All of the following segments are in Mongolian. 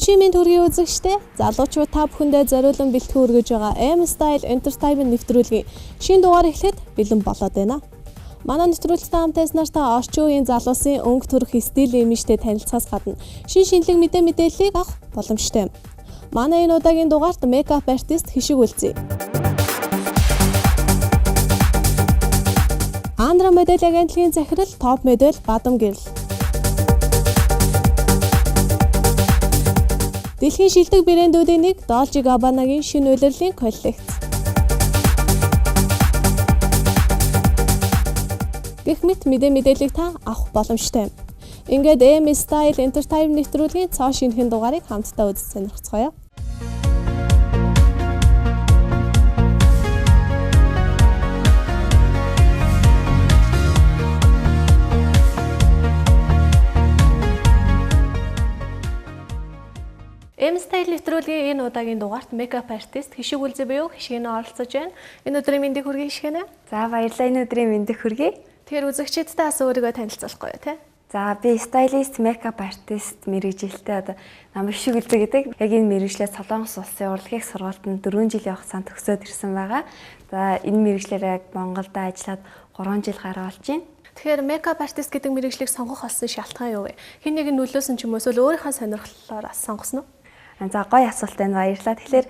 Орчин минь төргийн үзэгчдээ залуучууд та бүхэндээ зориулан бэлтгэн өргөж байгаа M Style Entertainment нэвтрүүлгийн шинэ дугаар эхлэхэд бэлэн болоод байна. Манай нэвтрүүлэгтэй хамт байснаар та орчин үеийн залуусын өнгө төрх стил имижтэй танилцахаас гадна шин шинэлэг мэдээ мэдээллийг авах боломжтой. Манай энэ удаагийн дугаарт makeup artist Хишиг үлзий. Андра модель агентлагийн захирал топ модель Бадам Гэрэл. Дэлхийн шилдэг брэндүүдийн нэг Dolce Gabbana-гийн шинэ улирлын коллекц. Гэх мэт мэдээ мэдээллийг та авах боломжтой. Ингээд M Style Entertainment нэвтрүүлгийн цоо шинэхэн дугаарыг хамтдаа үзэж сонирхцгоё. M Style нэвтрүүлгийн энэ удаагийн дугаарт makeup artist Хишиг Үлзий буюу Хишгэнэ оролцож байна. Энэ өдрийн мэндийг хүргэе Хишгэнэ. За баярлалаа, энэ өдрийн мэндийг хүргэе. Тэгэхээр үзэгчидтэй бас өөрийгөө танилцуулахгүй юу те? За би стайлист, makeup artist мэргэжилтэй одоо намайг Хишиг Үлзий гэдэг. Яг энэ мэргэжлээ Солонгос улсын урлагийн сургуультанд 4 жилийн хугацаанд төгсөөд ирсэн байгаа. За энэ мэргэжлээр яг Монголд ажиллаад 3 жил гаруй болж байна. Тэгэхээр makeup artist гэдэг мэргэжлийг сонгох болсон шалтгаан юу вэ? Хэн нэгэн нөлөөсөн ч юм уу эсвэл өөрийнхөө сонирхлоор бас сонгосон уу? За гоё асуулт байна, баярлалаа. Тэгэхээр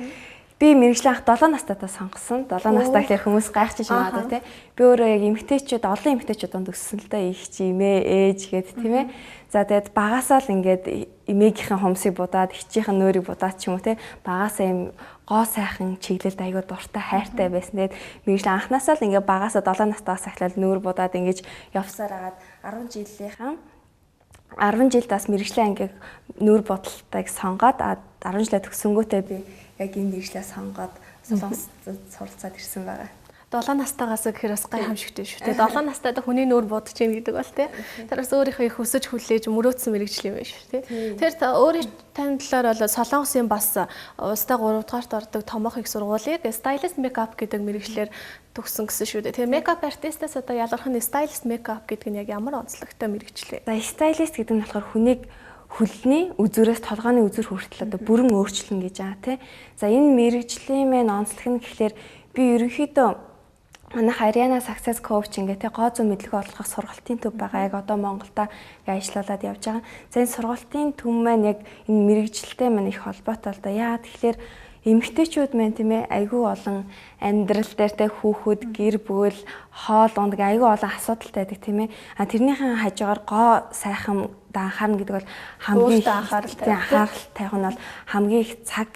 би мэргэжлээ анх 7 настайдаа сонгосон. 7 настай гэхээр хүмүүс гайхчих магадгүй те. Би өөрөө яг эмэгтэйчүүд, олон эмэгтэйчүүд донд өссөн л да. Их чи эмээ, ээж гээд тийм ээ. За тэгээд багасаа л ингээд эмээгийнхэн хумсыг будаад, хичийнхэн нөөрийг будаад ч юм уу те. Багасаа юм гоо сайхан чиглэлд айгүй дуртай, хайртай байсан. Тэгээд мэргэжлээ анхнаасаа л ингээд багасаа 7 настайгаас ахлаад нүүр будаад ингэж явсаар агаад 10 жилийнхаа 10 жил бас мэргэжлээ ангийг нүүр бодолтойг сонгоод 10 жилээ төгсөнгөөтэй би яг энэ мэргэжлээ сонгоод Солонгост суралцаад ирсэн байгаа. 7 настайгаас гэхээр бас гайхамшигтай шүү дээ. 7 настайд хүний нүүр будаж гин гэдэг бол тий. Тэр бас өөрийнхөө их өсөж хүлээж мөрөөдсөн мэргэжил юм байна шүү тий. Тэр та өөрийн тань талаар бол Солонгосын бас улстай 3 дугаарт ордог томоох их сургуулийг stylist makeup гэдэг мэргэжлээр төгссөн гэсэн шүү дээ. Тэгэхээр makeup artist-аас одоо ялгарх нь stylist makeup гэдэг нь яг ямар онцлогтой мэргэжил вэ? За stylist гэдэг нь болохоор хүнийг хөлний үзүүрээс толгойн үзүүр хүртэл одоо бүрэн өөрчлөн гэж байгаа тий. За энэ мэргэжлийн маань онцлог нь гэхлээр би ерөнхийдөө манайх Ariana Success Coach ингээ тий гоо зүйн мэдлэг олгох сургалтын төв байгаа. Яг одоо Монголда ингээ ажиллаулаад явж байгаа. За энэ сургалтын төв маань яг энэ мэргэжилтэй маань их холбоотой л да. Яа тэгэхээр эмэгтэйчүүд маань тийм ээ айгүй олон амьдрал дээр те хүүхэд, гэр бүл, хоол унд гэ айгүй олон асуудалтай байдаг тийм ээ. А тэрнийхэн хажуугаар гоо сайхан анхаарна гэдэг бол хамгийн анхаарал тавих нь бол хамгийн их цаг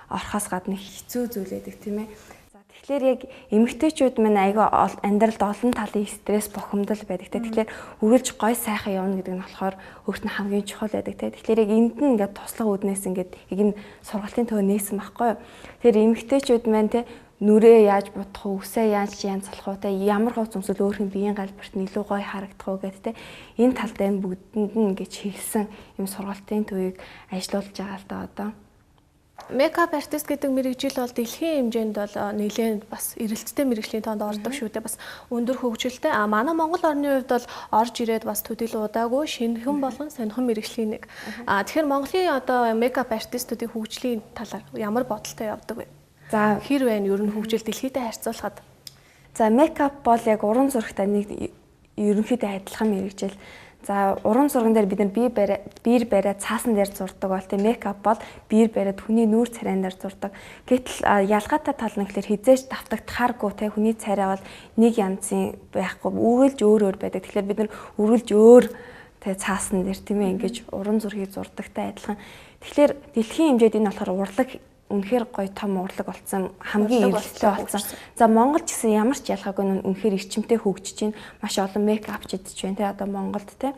орохоос гадна хэцүү зүйл байдаг тийм ээ. За тэгэхээр яг эмэгтэйчүүд маань айгүй амьдралд олон талын стресс, бухимдал байдаг те. Тэгэхээр үргэлж гой сайхан явна гэдэг нь болохоор өөрт нь хамгийн чухал байдаг те. Тэгэхээр яг энд нь ингээд туслах үүднээс ингээд яг энэ сургалтын төв нээсэн байхгүй юу. Тэгэхээр эмэгтэйчүүд маань те нүрээ яаж будах уу, үсээ яаж янзлах уу, те ямар хувц өмсөл өөрхийн биеийн галбирт нь илүү гоё харагдах уу гэдэг те энэ тал дээр бүгдэнд нь ингээд чиглэсэн юм сургалтын төвийг ажиллуулж байгаа л да одоо. Makeup artist гэдэг мэргэжил бол дэлхийн хэмжээнд бол нэлээд бас эрэлттэй мэргэжлийн тоонд ордог шүү дээ. Бас өндөр хөгжилтэй. А манай Монгол орны хувьд бол орж ирээд бас төдийл удаагүй шинэхэн болон сонирхон мэргэжлийн нэг. А тэгэхээр Монголын одоо makeup artist-уудын хөгжлийн талаар ямар бодолтой явдаг вэ? За хэр байна ер нь хөгжил дэлхийдээ харьцуулахад? За makeup бол яг уран зурагтай нэг ерөнхийдөө адилхан мэргэжил. За уран зурган дээр бид нар биер бариа цаасан дээр зурдаг бол тийм makeup бол биер бариад хүний нүүр царайн дээр зурдаг. Гэтэл ялгаатай тал нь гэхэлэр хизээж давтагдахааргүй те хүний царай бол нэг янзын байхгүй үргэлж өөр өөр байдаг. Тэгэхээр бид нар үргэлж өөр те цаасан дээр тийм ээ ингэж уран зургийг зурдагтай адилхан. Тэгэхээр дэлхийн хэмжээд энэ болохоор урлаг үнэхээр гоё том урлаг болсон, хамгийн эрэлттэй болсон. За Монгол ч гэсэн ямар ч ялгаагүй үнэхээр эрчимтэй хөгжиж байна. Маш олон мейкапчид ч байна те одоо Монголд те.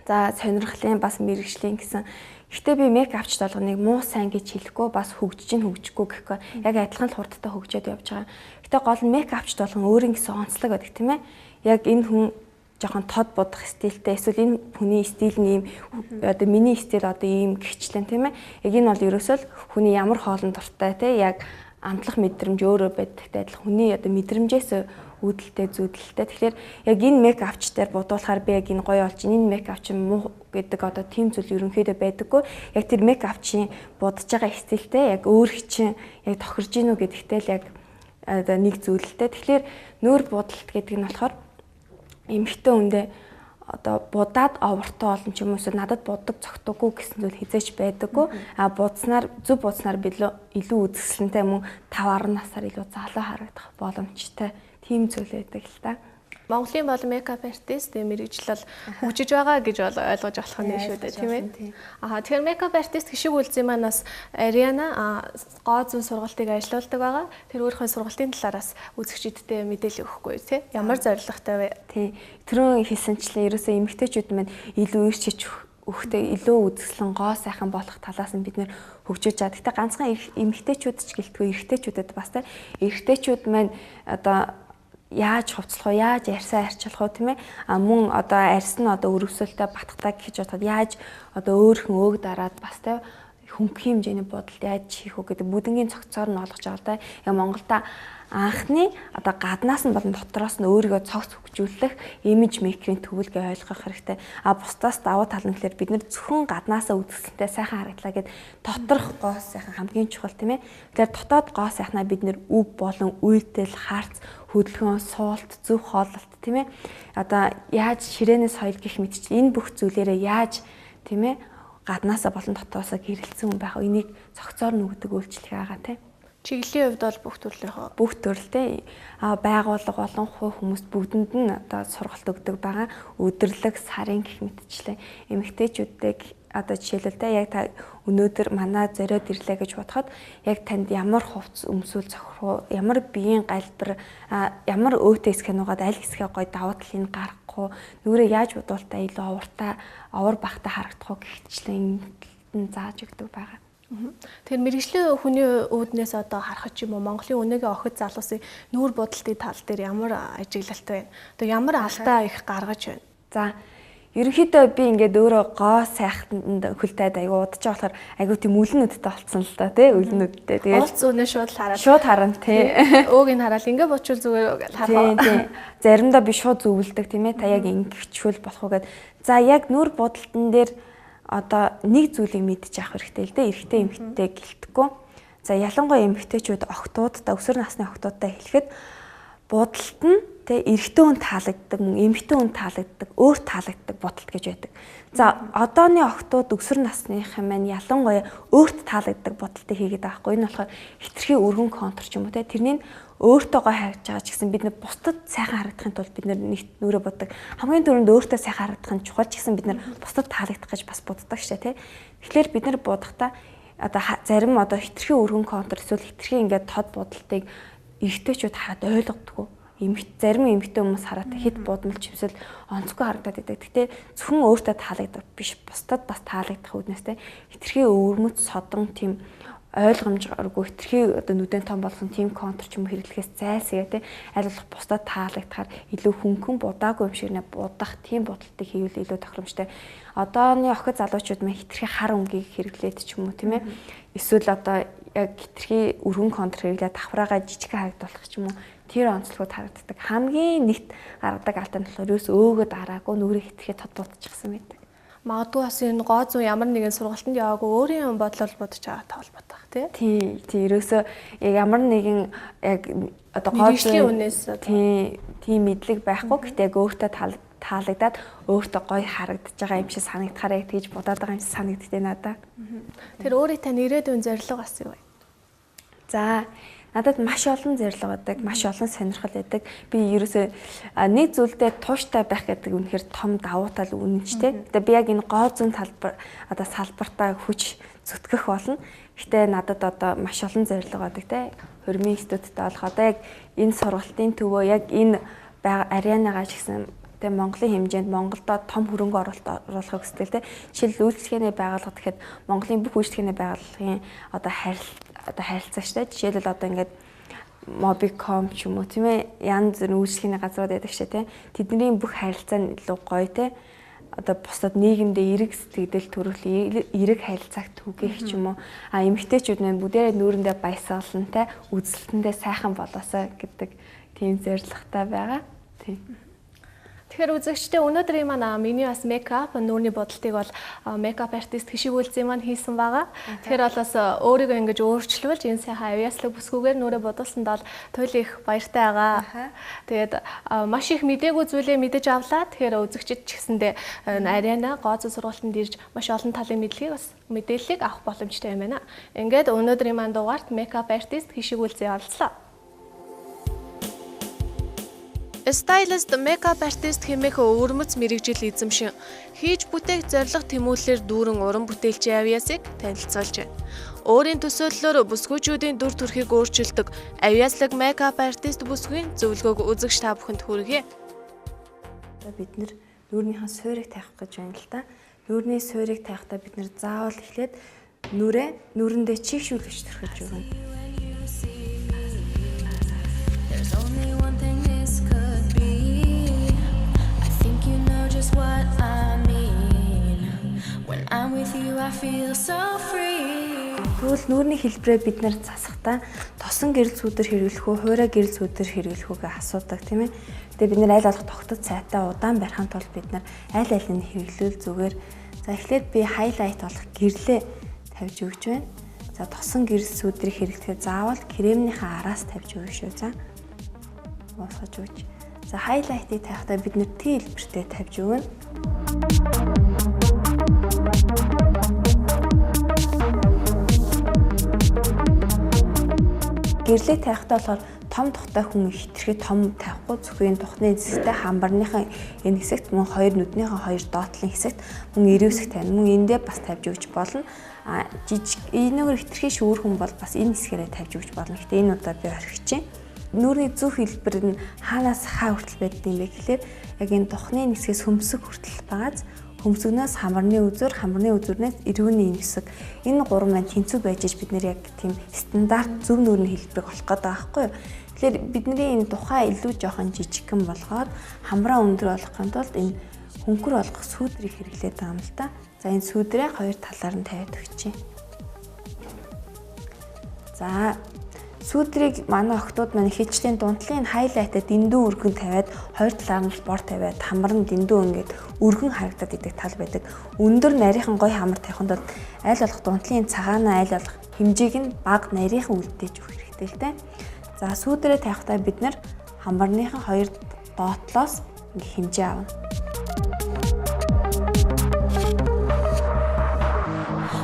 За сонирхлын бас мэрэгжлийн гэсэн. Гэхдээ би мейкапчд болгоныг муу сайн гэж хэлэхгүй, бас хөгжиж чинь хөгжихгүй гэхгүй. Яг адилхан л хурдтай хөгжөөд явж байгаа. Гэтэ гол нь мейкапчд болгон өөрийн гэсэн онцлог байдаг тийм ээ. Яг энэ хүн жоохон тод будах стилтэй эсвэл энэ хүний стил нь ийм одоо миний стил одоо ийм гихчлэн тийм ээ. Яг энэ бол ерөөсөө л хүний ямар хоолнд дуртай те яг амтлах мэдрэмж өөрөө байдагтай адилхан хүний одоо мэдрэмжээс үүдэлтэй зүйдэлтэй. Тэгэхээр яг энэ мейкапч дээр будуулахаар би яг энэ гоё болж, энэ мейкапч муу гэдэг одоо тийм зүйл ерөнхийдөө байдаггүй. Яг тэр мейкапчийн будаж байгаа стилтэй яг өөр чинь яг тохирж гинүү гэдэгтэй л яг одоо нэг зүйлтэй. Тэгэхээр нүүр будалт гэдэг нь болохоор эмэгтэй хүндээ одоо будаад овортоо олон ч юм уу эсвэл надад буддаг цогтдоггүй гэсэн зүйл хизээч байдаггүй. А будснаар зөв будснаар би илүү үзэсгэлэнтэй мөн 5 10 насаар илүү залуу харагдах боломжтой тийм зүйл байдаг л та. Монголын бол makeup artist мэргэжил бол хөгжиж байгаа гэж бол ойлгож болох нь шүү дээ, тийм ээ. Аа тэгэхээр makeup artist гişиг үлзийн маань бас Ариана гоо зүйн сургалтыг ажиллаулдаг байгаа. Тэр өөрийнхөө сургалтын талаараас үзэгчидтэй мэдээлэл өгөхгүй тий. Ямар зорилготой вэ? Тий. Түрүүн хэлсэнчлэн ерөөсөө эмэгтэйчүүд маань илүү ирч хич өгөхтэй илүү үзэсгэлэн гоо сайхан болох талаас нь бид нэр хөгжиж байгаа. Гэхдээ ганцхан эмэгтэйчүүд ч гэлтгүй эрэгтэйчүүдэд бас тий. Эрэгтэйчүүд маань одоо яаж хувцлах уу, яаж арьсаа арчилах уу, тийм ээ. А мөн одоо арьс нь одоо өрөвсөлтэй батгтай гэж бодоход яаж одоо өөрхөн өөг дараад бас тийм хөнгөн хэмжээний бодолд яаж хийх үү гэдэг бүдэнгийн цогцоор нь олгож байгаа л да. Яг Монголда анхны одоо гаднаас нь болон дотроос нь өөрийгөө цогц хөгжүүлэх имиж мейкерийн төвлөгийг ойлгох хэрэгтэй. А бусдаас давуу тал нь гэхэлэр бид нэр зөвхөн гаднаасаа үзэсгэлэнтэй сайхан харагдлаа гэд доторх гоо сайхан хамгийн чухал, тийм ээ. Тэгэхээр дотоод гоо сайхнаа бид нэр үг болон үйлдэл, харц, хөдөлгөөн, суулт, зөв хооллолт, тийм ээ. Одоо яаж ширээний соёл гих мэт чинь энэ бүх зүйлээрээ яаж, тийм ээ, гаднаасаа болон дотоосоо гэрэлтсэн хүн байх. Энийг цогцоор нь өгдөг үйлчлэг байгаа, тийм. Чиглэлийн хувьд бол бүх төрлийнхөө бүх төрөлтэй байгууллага болон хувь хүмүүст бүгдэнд нь одоо сургалт өгдөг байгаа. Өдөрлөг, сарын гэх мэтчлэн эмэгтэйчүүдтэй одоо жишээлбэл те яг та өнөөдөр манай зориод ирлээ гэж бодоход яг танд ямар хувцас өмсүүл зохих уу, ямар биеийн галбир, ямар өөтэй хэсгээ нугаад аль хэсгээ гоё давуу талыг гаргах уу, нүрээ яаж бодвол та илүү овартай, овор багтай харагдах уу гэх мэтчлэн зааж өгдөг байгаа. Тэгэхээр мэргэжлийн хүний үүднээс одоо харахад ч юм уу Монголын өнөөгийн охид залуусын нүүр будалтын тал дээр ямар ажиглалт байна? Одоо ямар алдаа их гаргаж байна? За ерөнхийдөө би ингээд өөрөө гоо сайханд хөлтөд айгу удаж байгаа болохоор айгу тийм үлэн нүдтэй болцсон л та тий үлэн нүдтэй. Тэгээд уулз үнэ шууд хараад шууд харна тий. Өөг нь хараад ингээ бочвол зүгээр харах. Тий. Заримдаа би шууд зөвлөдөг тийм ээ. Та яг ингэчвэл болох уу гэд. За яг нүүр будалтан дээр одоо нэг зүйлийг мэдчих авах хэрэгтэй л дээ. Эрэгтэй эмэгтэй гэлтэхгүй. За ялангуяа эмэгтэйчүүд охтуудтай, өсвөр насны охтуудтай хэлэхэд будалт нь тэ эрэгтэй хүн таалагддаг, мөн эмэгтэй хүн таалагддаг, өөр таалагддаг будалт гэж байдаг. За одооны охтууд өсвөр насныхан маань ялангуяа өөрт таалагддаг будалтыг хийгээд байгаа хгүй. Энэ болохоор хитрхи өргөн контр ч юм уу тэ тэрний нь өөртөө гой харагдаж байгаа ч гэсэн бид нар бусдад сайхан харагдахын тулд бид нар нэг нүрэ боддог. Хамгийн түрүүнд өөртөө сайхан харагдах нь чухал ч гэсэн бид нар бусдад таалагдах гэж бас боддог шээ тий. Тэгэхээр бид нар бодохдоо одоо зарим одоо хитрхи өргөн контр эсвэл хитрхи ингээд тод будалтыг эрэгтэйчүүд хараад ойлгодгоо. Зарим эмэгтэй хүмүүс хараад хэд будмал ч юмсэл онцгой харагдаад байдаг. Гэтэ зөвхөн өөртөө таалагдах биш, бусдад бас таалагдах үүднээс те хитрхи өвөрмөц содон тийм ойлгомжгүй хитрхи одоо нүдэн том болгосон тийм контр ч юм хэрэглэхээс зайлсхийгээ те аль болох бусдад таалагдахаар илүү хөнгөн будаагүй юм шиг нэ будах тийм будалтыг хийвэл илүү тохиромжтой. Одооны охид залуучууд мэн хитрхи хар өнгийг хэрэглээд ч юм уу тийм ээ. Эсвэл одоо яг хитрхи өргөн контр хэрэглээд давхраагаа жижигхэн харагдуулах ч юм уу тэр онцлогууд харагддаг. Хамгийн нэгт гаргадаг алдаа нь болохоор ерөөс өөгөө дараагүй нүрээ хитрхи тод будчихсан байдаг. Магадгүй бас энэ гоо зүүн ямар нэгэн сургалтанд яваагүй өөрийн бодлоор бодож байгаатай холбоотой тий. Тий, тий ерөөсөө яг ямар нэгэн яг одоо гоо зүүн үнээс тий, тийм мэдлэг байхгүй. Гэтэ яг өөртөө таалагдаад өөртөө гоё харагдаж байгаа юм шиг санагдахаар яг тэгж бодоод байгаа юм шиг санагддээ надаа. Тэр өөрийн тань ирээдүйн зорилго бас юу вэ? За надад маш олон зорилго байдаг, маш олон сонирхол байдаг. Би ерөөсөө нэг зүйлдээ тууштай байх гэдэг үнэхээр том давуу тал үнэнчтэй. Гэтэ би яг энэ гоо зүйн талбар одоо салбартаа хүч зүтгэх болно. Гэтэ надад одоо маш олон зорилго байдаг те. Хормын институттай болох одоо яг энэ сургалтын төвөө яг энэ Арианагаа ч гэсэн тэ Монголын хэмжээнд Монголдо том хөрөнгө оруулалт оруулахыг хүсдэг те. Жишээл үйлчлэгээний байгууллага гэхэд Монголын бүх үйлчлэгээний байгууллагын одоо харилцагчтай. Жишээлбэл одоо ингээд Mobicom ч юм уу тийм ээ янз бүрийн үйлчлэгээний газрууд байдаг шээ те. Тэдний бүх харилцаа нь илүү гоё те. Одоо бусдад нийгэмдээ эерэг сэтгэл төрөх, эерэг харилцааг түгээх ч юм уу. А эмэгтэйчүүд маань бүгдээрээ нүүрэндээ баясгалантай, үзэлтэндээ сайхан болоосой гэдэг тийм зорилготой байгаа. Тийм. Тэгэхээр үзэгчдээ өнөөдрийн маань миний бас makeup нүүрний будалтыг бол makeup artist Хишиг Үлзий маань хийсэн байгаа. Тэгэхээр бол бас өөрийгөө ингэж өөрчлөвлөж энэ сайхан авьяаслаг бүсгүйгээр нүүрээ будуулсанд бол туйлын их баяртай байгаа. Тэгээд маш их мдээгүй зүйлээ мэдэж авлаа. Тэгэхээр үзэгчид ч гэсэндээ Ариана гоо зүйн сургуультанд ирж маш олон талын мэдлэгийг бас мэдээллийг авах боломжтой юм байна. Ингээд өнөөдрийн маань дугаарт makeup artist Хишиг Үлзий оролцлоо. Stylist, makeup artist хэмээх өвөрмөц мэргэжил эзэмшин хийж бүтээх зорилго тэмүүллээр дүүрэн уран бүтээлчийн авьяасыг танилцуулж байна. Өөрийн төсөөллөөр бүсгүйчүүдийн дүр төрхийг өөрчилдөг авьяаслаг makeup artist бүсгүйн зөвлөгөөг үзэгч та бүхэнд хүргье. Одоо бид нэр нүүрнийхэн суурийг тавих гэж байна л да. Нүүрний суурийг тавихдаа бид нэр заавал эхлээд нүрээ нүрэндээ чийгшүүлэгч түрхэж өгнө. There's only one thing this could be. I think you know just what I mean. When I'm with you, I feel so free. Тэгвэл нүүрний хэлбэрээ бид нэр засахдаа тосон гэрэл сүүдэр хэрэглэх үү, хуурай гэрэл сүүдэр хэрэглэх үү гэж асуудаг, тийм ээ. Тэгээ бид нэр аль болох тогтод сайтай удаан барихын тулд бид нэр аль аль нь хэрэглүүл зүгээр. За эхлээд би highlight болох гэрлээ тавьж өгч байна. За тосон гэрэл сүүдрийг хэрэглэхэд заавал кремнийхээ араас тавьж өгнө шүү. За уусгаж өгч. За highlight-ыг тавихдаа бид нэр Т хэлбэртэй тавьж өгнө. Гэрлээ тавихтаа болохоор том тухтай хүн хитрхи том тавихгүй, зөвхөн энэ тухны хэсэгтээ хамбарныхаа энэ хэсэгт мөн хоёр нүднийхээ хоёр доотлын хэсэгт мөн эрүү хэсэгт тавина. Мөн эндээ бас тавьж өгч болно. А жижиг энэгээр хитрхи шүүр хүн бол бас энэ хэсгээрээ тавьж өгч болно. Гэтэ энэ удаа би орхиж байна. Нүүрний зөв хэлбэр нь хаанаас хаа хүртэл байдаг юм бэ гэхлээр яг энэ тухны хэсгээс хөмсөг хүртэл байгааз хөмсгнөөс хамарны үзүр, хамарны үзүрнээс эрүүний энэ хэсэг. Энэ гурван маань тэнцүү байж иж бид нэр яг тийм стандарт зөв нүүрний хэлбэрийг олох гээд байгаа байхгүй юу? Тэгэхээр бидний энэ тухай илүү жоохон жижигхэн болгоод хамраа өндөр болгохын тулд энэ хөнгөр болгох сүүдрийг хэрэглээд байгаа юм л та. За энэ сүүдрээ хоёр талаар нь тавиад өгчээ. За сүүдрийг манай охтууд маань хичлийн дунтлын хайлайтаа дэндүү өргөн тавиад хоёр талаар нь бор тавиад хамар нь дэндүү ингээд өргөн харагдаад идэг тал байдаг. Өндөр нарийнхан гоё хамар тавихын тулд аль болох дунтлын цагаанаа аль болох хэмжээг нь бага нарийнхан үлдээж өгөх хэрэгтэй л дээ. За сүүдрээ тавихтаа бид нэр хамбарныхан хоёр доотлоос ингээ хэмжээ авна.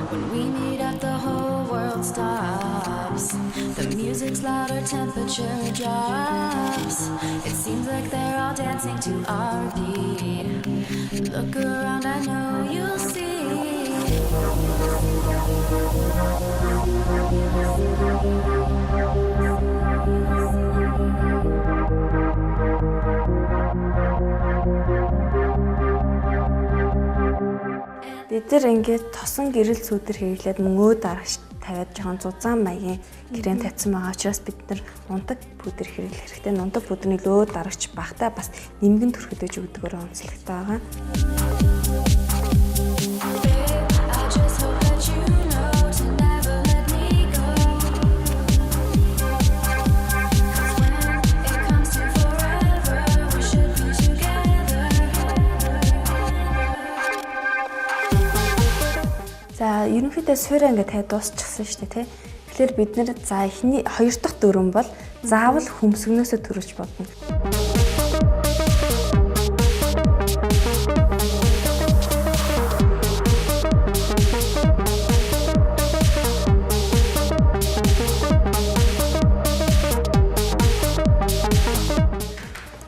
When we meet up, the whole world stops. The music's louder, temperature drops. It seems like they're all dancing to our beat. Look around, I know you'll see. Бид нар ингээд тосон гэрэл сүүдэр хэрэглээд мөн өө дарагш тавиад жоохон зузаан маягийн крем тавьсан байгаа учраас бид нар нунтаг пудр хэрэглэх хэрэгтэй. Нунтаг пудр нь илүү өө дарагч багтаа бас нэмгэн түрхэдэж өгдөгөөр онцлогтой байгаа. Babe, I just hope that you know to never let me go. 'Cause when it comes to forever, we should be together. За ерөнхийдөө суурь ингээд тавиад дуусчихсан шүү дээ, тий. Тэгэхээр бид нэр за эхний хоёр дахь дүрэм бол заавал хөмсгнөөсөө төрүүлж бодно.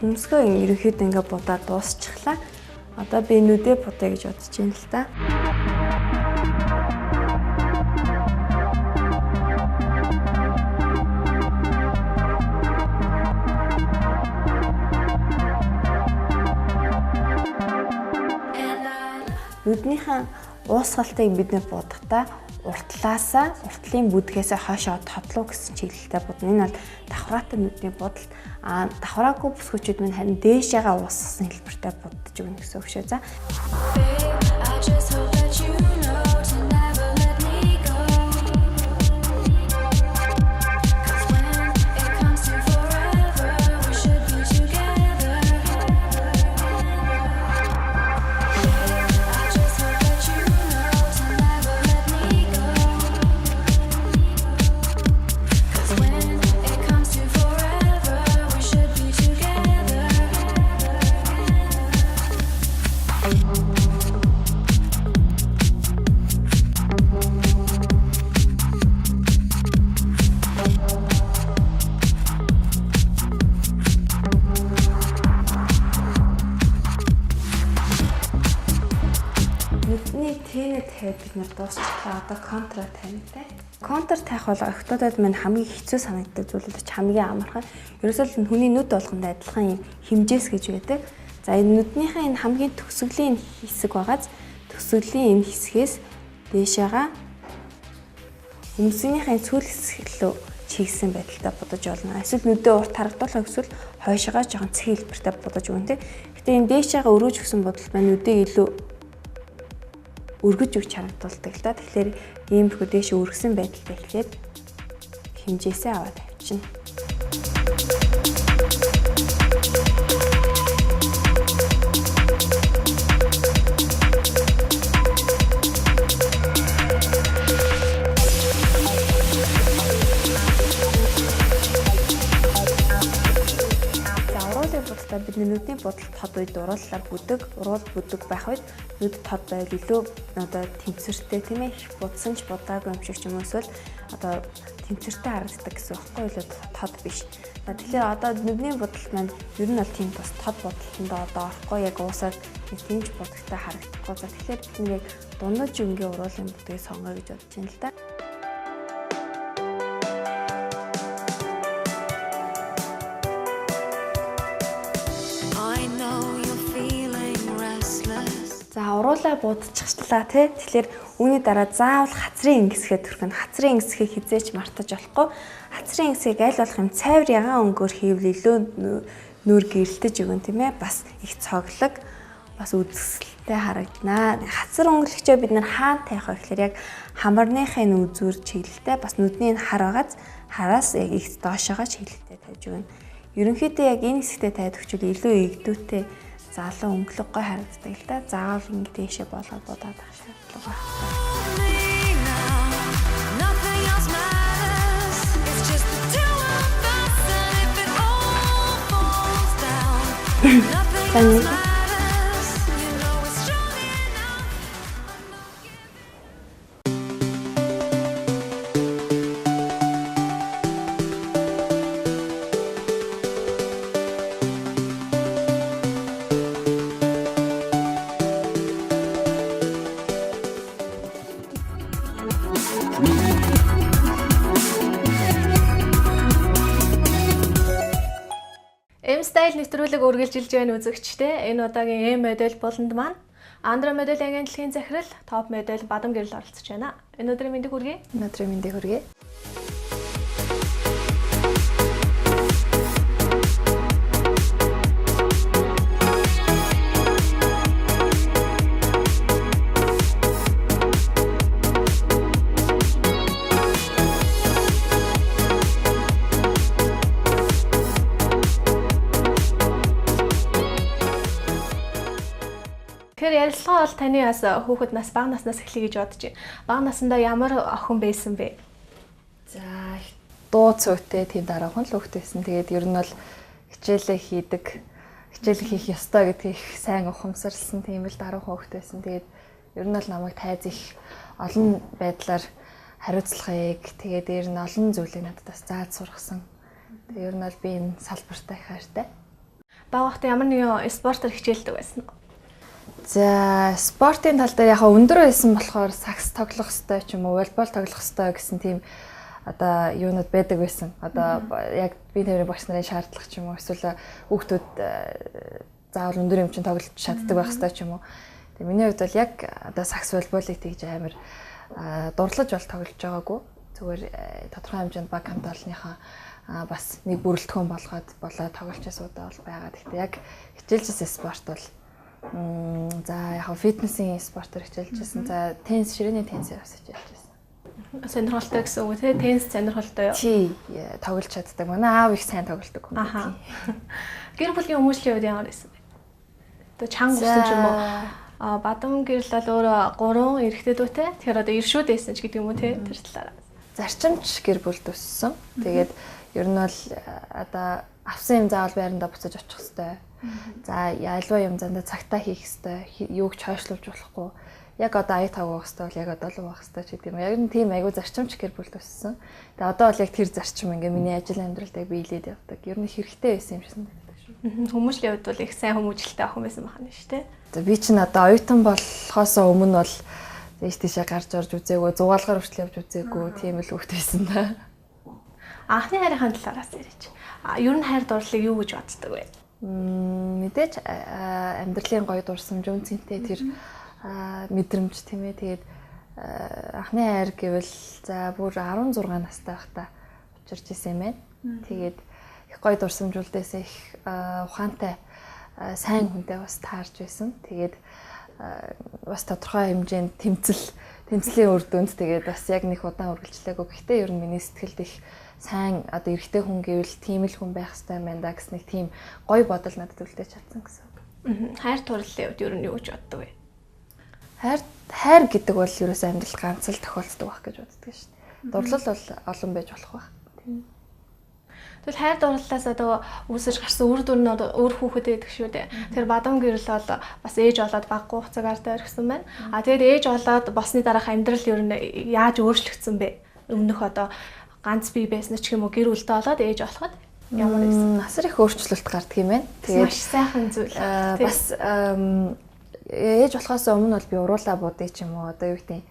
Хөмсгөө ерөнхийдөө ингээд будаад дуусчихлаа. Одоо би нүдээ будъя гэж бодож байна л та. And I Нүднийхэн уусгалтыг бид нэр будахдаа Уртлаасаа уртлын бүдгээсээ хойшоо тодлоо гэсэн чиглэлтэй будна. Энэ бол давхраатай нүдний будалт. А давхраагүй бүсгүүчүүд минь харин дээшээгээ уусгасан хэлбэртэй будаж өгнө гэсэн үг шүү. За. Бид нэр дуусчлаа. Одоо контра тавина те. Контр тавих бол охтуудад минь хамгийн хэцүү санагддаг зүйл бол хамгийн амархан. Ерөөсөө л хүний нүд болгонд адилхан юм хэмжээс гэж байдаг. За энэ нүднийхээ энэ хамгийн төгсгөлийн хэсэг байгааз төгсгөлийн энэ хэсгээс дээшээгаа өмсгөнийхээ сүүл хэсэг рүү чигсэн байдалтай будаж болно. Эсвэл нүдээ урт харагдуулах эсвэл хойшоогоо жоохон цэг хэлбэртэй будаж өгнө те. Гэтэ энэ дээшээгаа өрөөж өгсөн будалт маань нүдээ илүү өргөж өгч харагдуулдаг л да. Тэгэхээр иймэрхүү дээш өргөсөн байдалтай эхлээд хэмжээсээ аваад тавьчихна. Бидний нүдний будалт тод үед урууллаар бүдэг, уруул бүдэг байх үед нүд тод байвал илүү одоо тэнцвэртэй тийм ээ их будсан ч будаагүй юм шиг ч юм уу эсвэл одоо тэнцвэртэй харагддаг гэсэн үг байхгүй илүү тод биш. Тэгэхээр одоо нүдний будалт маань ер нь бол тийм бас тод будалтанд одоо орохгүй яг уусаад тийм ч будагтай харагдахгүй. За тэгэхээр бид яг дундаж өнгийн уруулын бүдгийг сонгоё гэж бодож байна л да. За уруулаа будчихлаа тий. Тэгэхээр үүний дараа заавал хацрын ингэсгээ төрхөн. Хацрын ингэсгийг хизээч мартаж болохгүй. Хацрын ингэсгийг аль болох юм цайвар ягаан өнгөөр хийвэл илүү нүүр гэрэлтэж өгөн тийм ээ. Бас их цоглог, бас үзэсгэлэнтэй харагданаа. Хацар өнгөлөгчөө бид нар хаана тавих вэ гэхээр яг хамарныхын үзүүр чиглэлтэй бас нүдний хар байгааз хараас яг их доошоогоо чиглэлтэй тавьж өгнө. Ерөнхийдөө яг энэ хэсэгтээ тавиад өгчвөл илүү эгдүүтэй залуу өнгөлөг гой харагддаг л да. Заавал ингэ дээшээ болгоод будаад авах шаардлага байхгүй. За нэг M-Style нэвтрүүлэг үргэлжилж байна үзэгчдээ. Энэ удаагийн M модель буланд маань Андра модель агентлагийн захирал, топ модель Бадам Гэрэл оролцож байна. Энэ өдрийн мэндийг хүргэе. Энэ өдрийн мэндийг хүргэе. Тэгэхээр ярилцлага бол таны бас хүүхэд нас бага наснаас эхлэе гэж бодож байна. Бага насндаа ямар охин байсан бэ? За дуу цөөтэй тийм дараахан л хүүхэд байсан. Тэгээд ер нь бол хичээлээ хийдэг, хичээл хийх ёстой гэдгийг их сайн ухамсарлсан тийм л дараахан хүүхэд байсан. Тэгээд ер нь бол намайг тайз их олон байдлаар хариуцлагыг тэгээд ер нь олон зүйлийг надад бас зааж сургасан. Тэгээд ер нь бол би энэ салбартаа их хайртай. Бага байхдаа ямар нэгэн спортоор хичээлдэг байсан уу? За спортын тал дээр яхаа өндөр байсан болохоор сакс тоглох ёстой ч юм уу, волейбол тоглох ёстой гэсэн тийм одоо юунууд байдаг байсан. Одоо яг би тэмрийн багш нарын шаардлага ч юм уу, эсвэл хүүхдүүд заавал өндөр юм чинь тоглож чаддаг байх ёстой ч юм уу. Тэгээ миний хувьд бол яг одоо сакс волейболыг тэгж амар Дурлаж бол тоглож байгаагүй. Зүгээр тодорхой хэмжээнд баг хамт олонныхаа бас нэг бүрэлдэхүүн болгоод болоо тоглож байсан удаа бол байгаа. Гэхдээ яг хичээлжсэн спорт бол за яг фитнесийн спортоор хичээлжсэн. За теннис, ширээний теннисээр бас хичээлжсэн. Сонирхолтой гэсэн үг тий? Теннис сонирхолтой юу? Тий, тоглож чаддаг. Манай аав их сайн тоглодог хүн. Аха. Гэр бүлийн хүмүүжлийн хувьд ямар байсан бэ? Одоо чанга өссөн ч юм уу? Бадам гэрэл бол өөрөө 3 эрэгтэй дүүтэй. Тэгэхээр одоо иршүүд байсан ч гэдэг юм уу тий? Тэр талаараа. Зарчимч гэр бүлд өссөн. Тэгээд ер нь бол одоо авсан юм заавал байрандаа буцаж очих хэвээр. За альва юм зандаа цагтаа хийх хэвээр. Юуг ч хойшлуулж болохгүй. Яг одоо ая тавг уух хэвээр бол яг одоо л уух хэвээр ч гэдэг юм. Яг нь тийм айгүй зарчимч гэр бүлд өссөн. Тэгээд одоо бол яг тэр зарчим ингээ миний ажил амьдралд яг биелээд явдаг. Ер нь хэрэгтэй байсан юм шиг санагддаг шүү. Хүмүүжлийн хувьд бол их сайн хүмүүжлэлтэй охин байсан байна шүү дээ. За би чинь одоо оюутан болохоос өмнө бол дээш тийшээ гарч орж үзээгүй, зугаалгаар хүртэл явж үзээгүй тийм л хүүхэд байсан да. Анхны хайрын талаараас яриач. Ер нь хайр дурлалыг юу гэж боддог вэ? Мэдээж амьдралын гоё дурсамж, үн цэнтэй тэр мэдрэмж тийм ээ. Тэгээд анхны хайр гэвэл за бүр 16 настай байхдаа учирч исэн юм байна. Тэгээд их гоё дурсамж үлдээсэн, их ухаантай сайн хүнтэй бас таарч байсан. Тэгээд бас тодорхой хэмжээнд тэмцлийн үр дүнд тэгээд бас яг нэг удаан үргэлжлээгүй. Гэхдээ ер нь миний сэтгэлд их сайн одоо эрэгтэй хүн гэвэл тийм л хүн байх ёстой юм байна да гэсэн нэг тийм гоё бодол надад үлдээж чадсан гэсэн үг. Хайр дурлалын хувьд ер нь юу гэж боддог вэ? Хайр гэдэг бол ерөөсөө амьдралд ганц л тохиолддог байх гэж боддог шүү дээ. Дурлал бол олон байж болох байх. Тэгвэл хайр дурлалаас одоо үүсэж гарсан үр дүр нь өөр хүүхэд байдаг шүү дээ. Тэр бадам гэрэл бол бас ээж болоод баггүй хугацаагаар дайрсан байна. А тэгээд ээж болоод болсны дараах амьдрал ер нь яаж өөрчлөгдсөн бэ? Өмнөх одоо ганц бие байсан ч юм уу гэр бүлтэй болоод ээж болоход ямар байсан? Насар их өөрчлөлт гардаг юм байна. Тэгээд маш сайхан зүйл. Бас ээж болохоос өмнө бол би уруулаа будыг ч юм уу одоо юу гэдэг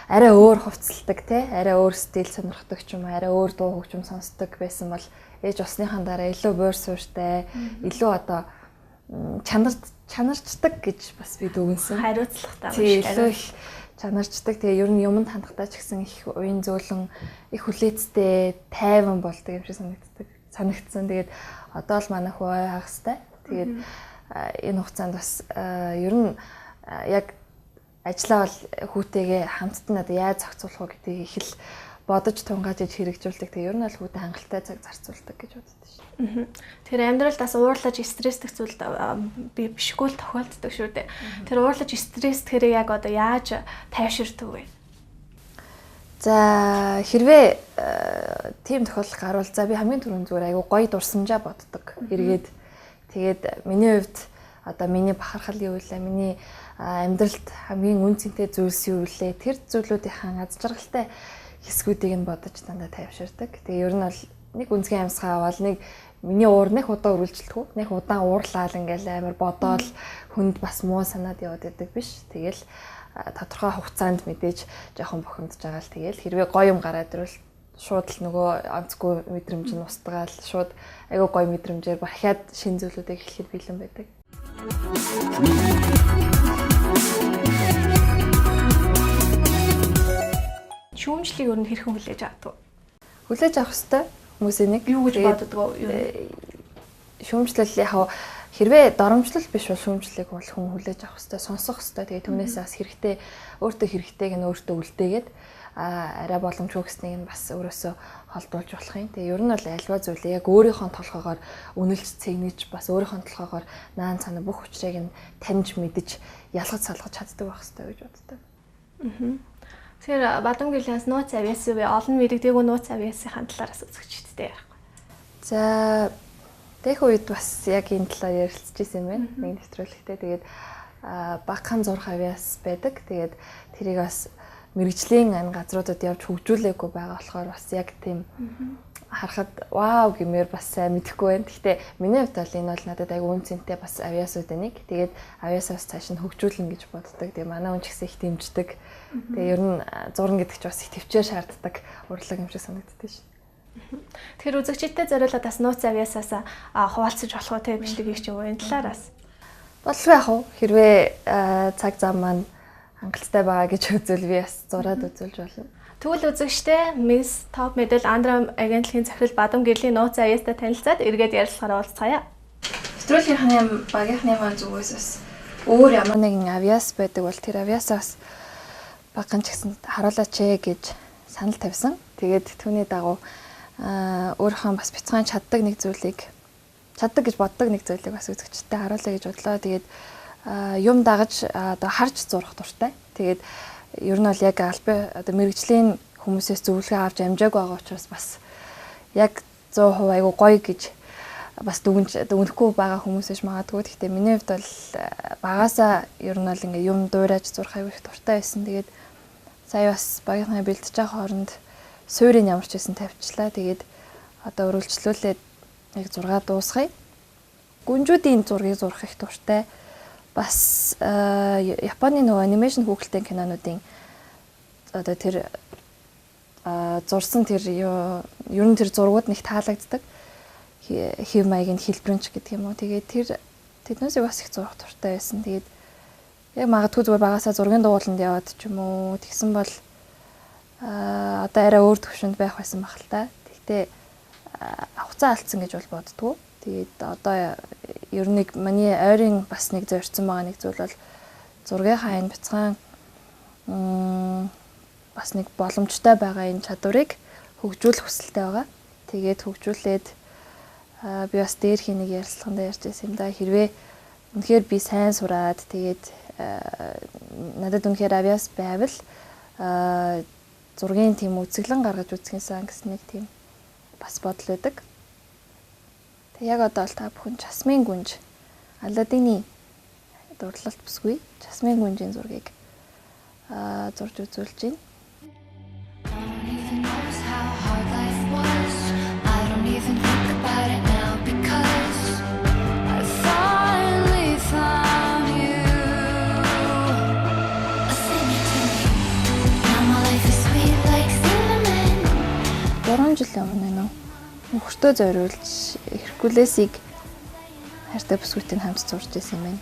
арай өөр хувцалдаг те, арай өөр стил сонирхдаг ч юм уу, арай өөр дуу хөгжим сонсдог байсан бол ээж болсныхаа дараа илүү буур суурьтай, илүү одоо чанарчдаг гэж бас би дүгнсэн. Хариуцлагатай маш илүү их чанарчдаг. Тэгээ ер нь юмд хандахтаа ч гэсэн их уян зөөлөн, их хүлээцтэй, тайван болдог юм шиг санагдсан. Тэгээд одоо л манай хүү ой хагастай. Тэгээд энэ хугацаанд бас ер нь яг ажлаа бол хүүтэйгээ хамтд нь одоо яаж зохицуулах вэ гэдгийг их л бодож тунгааж иж хэрэгжүүлдэг. Тэгээ ер нь бол хүүтэй хангалттай цаг зарцуулдаг гэж боддог шүү. Тэр амьдралд бас уурлаж стресстэх зүйл би бишгүй л тохиолддог шүү дээ. Тэр уурлаж стресстхээрээ яг одоо яаж тайвширдаг вэ? За хэрвээ тийм тохиолдол гарвал за би хамгийн түрүүнд зүгээр айгүй гоё дурсамжаа боддог. Эргээд тэгээд миний хувьд одоо миний бахархал юу вэ? Миний амьдралд хамгийн үн цэнтэй зүйлс юу вэ? Тэр зүйлүүдийн аз жаргалтай хэсгүүдийг нь бодож дандаа тайвширдаг. Тэгээ ер нь бол нэг үнцгийн амьсгаа аваад нэг миний уур нэг удаа үргэлжилдэг. Нэг удаан уурлаал ингээл амар бодоол хүнд бас муу санаад яваад байдаг биш. Тэгэл тодорхой хугацаанд мэдээж жоохон бухимдж байгаа л тэгэл хэрвээ гоё юм гараад ирвэл шууд л нөгөө онцгүй мэдрэмж нь устгаал шууд айгүй гоё мэдрэмжээр бахиад шин зүйлүүдийг эхлэхэд бэлэн байдаг. Шүүмжлийг өөр нь хэрхэн хүлээж авдаг вэ? Хүлээж авах ёстой. Хүмүүсийн нэг юу гэж боддог вэ? Шүүмжлэл яг хэрвээ доромжлол биш бол шүүмжлэлийг бол хүн хүлээж авах ёстой, сонсох ёстой. Тэгээ түүнээсээ бас хэрэгтэй өөртөө хэрэгтэйг нь өөртөө үлдээгээд арай боломжгүй гэснийг нь бас өөрөөсөө холдуулж болох юм. Тэгээ ер нь бол альва зүйлээ яг өөрийнхөө толгоогоор үнэлж цэгнэж бас өөрийнхөө толгоогоор наан цаана бүх учрыг нь таньж мэдэж ялгаж салгаж чаддаг байх ёстой гэж боддог. Тэгэхээр Бадам гэрлээс нууц авьяас вэ? Олон мэрэгдээгүй нууц авьяасынхаа талаараас үзэгчдтэй ярихгүй. За дэх үед бас яг энэ талаар ярилцж ирсэн юм байна. Нэг нэвтрүүлэгтээ. Тэгээд багахан зурх авьяас байдаг. Тэгээд тэрийг бас мэрэгжлийн ан газруудад явж хөгжүүлээгүй байгаа болохоор бас яг тийм харахад вау гэмээр бас сайн мэдэхгүй байна. Гэхдээ миний хувьд бол энэ бол надад айгүй үн цэнтэй бас авьяасууд нэг. Тэгээд авьяасаас цааш нь хөгжүүлнэ гэж боддог. Тэгээ манай хүн ч гэсэн их дэмждэг. Тэгээ ер нь зурна гэдэг ч бас их төвчээр шаарддаг урлаг юм шиг санагддаг шин. Тэгэхээр үзэгчидтэй зориулаад бас нууц авьяасаас хуваалцаж болох уу те бичлэг хийх ч юм уу энэ талаараас. Болов яах вэ? Хэрвээ цаг зам маань хангалттай байгаа гэж үзвэл би бас зураад үзүүлж болно. Тэгвэл үзэгчдээ Miss Top Model Andra агентлагийн захирал Бадам гэрлийн нууц авьяастай танилцаад эргээд ярилцлагаараа уулзцаая. Нэвтрүүлгийнхний багийнхны маань зүгээс бас өөр ямар нэгэн авьяас байдаг бол тэр авьяасаа бас багхан ч гэсэн харуулаач ээ гэж санал тавьсан. Тэгээд түүний дагуу өөрийнхөө бас бяцхан чаддаг нэг зүйлийг чаддаг гэж боддог нэг зүйлийг бас үзэгчдэд харуулъя гэж бодлоо. Тэгээд юм дагаж одоо харж зурах дуртай. Тэгээд ер нь бол яг албан одоо мэрэгжлийн хүмүүсээс зөвлөгөө авч амжаагүй байгаа учраас бас яг 100% айгу гоё гэж бас дүгнэхгүй байгаа хүмүүс биш магадгүй. Гэхдээ миний хувьд бол багасаа ер нь бол ингээ юм дуурайж зурх айгу их дуртай байсан. Тэгээд сая бас багийнхаа бэлтэж байгаа хооронд суурийг ямар ч байсан тавьчлаа. Тэгээд одоо өргөлжлүүлээд яг зургаа дуусгая. Гүнжүүдийн зургийг зурх их дуртай. Бас Японы нөгөө анимашн хүүхэлдэйн кинонуудын одоо тэр зурсан тэр ер нь тэр зургууд нэг таалагддаг. Хэв маягийн хэлбэрэнч гэдэг юм уу. Тэгээд тэр тэднээсийг бас их зурх дуртай байсан. Тэгээд яг магадгүй зүгээр багасаа зургийн дугууланд яваад ч юм уу. Тэгсэн бол одоо арай өөр төвшөнд байх байсан баг л та. Тэгтээ хугацаа алдсан гэж бол боддгоо. Тэгээд одоо ер нь миний ойрын бас нэг зорьсон байгаа нэг зүйл бол зургийнхаа энэ бяцхан бас нэг боломжтой байгаа энэ чадварыг хөгжүүлэх хүсэлтэй байгаа. Тэгээд хөгжүүлээд би бас дээр хий нэг ярилцлаганд ярьж байсан юм да. Хэрвээ үнэхээр би сайн сураад тэгээд надад үнэхээр авьяас байвал зургийн тийм үзэглэн гаргаж үзэх юмсан гэсэн нэг тийм бас бодол байдаг. Тэг яг одоо л та бүхэн Жасмин гүнж Аладдины дурлалт бүсгүй Жасмин гүнжийн зургийг зурж үзүүлж байна. Гурван жилийн өмнө нөө нөхөртөө зориулж Херкулесийг хайртай бүсгүйтэй хамт зурж байсан юм байна.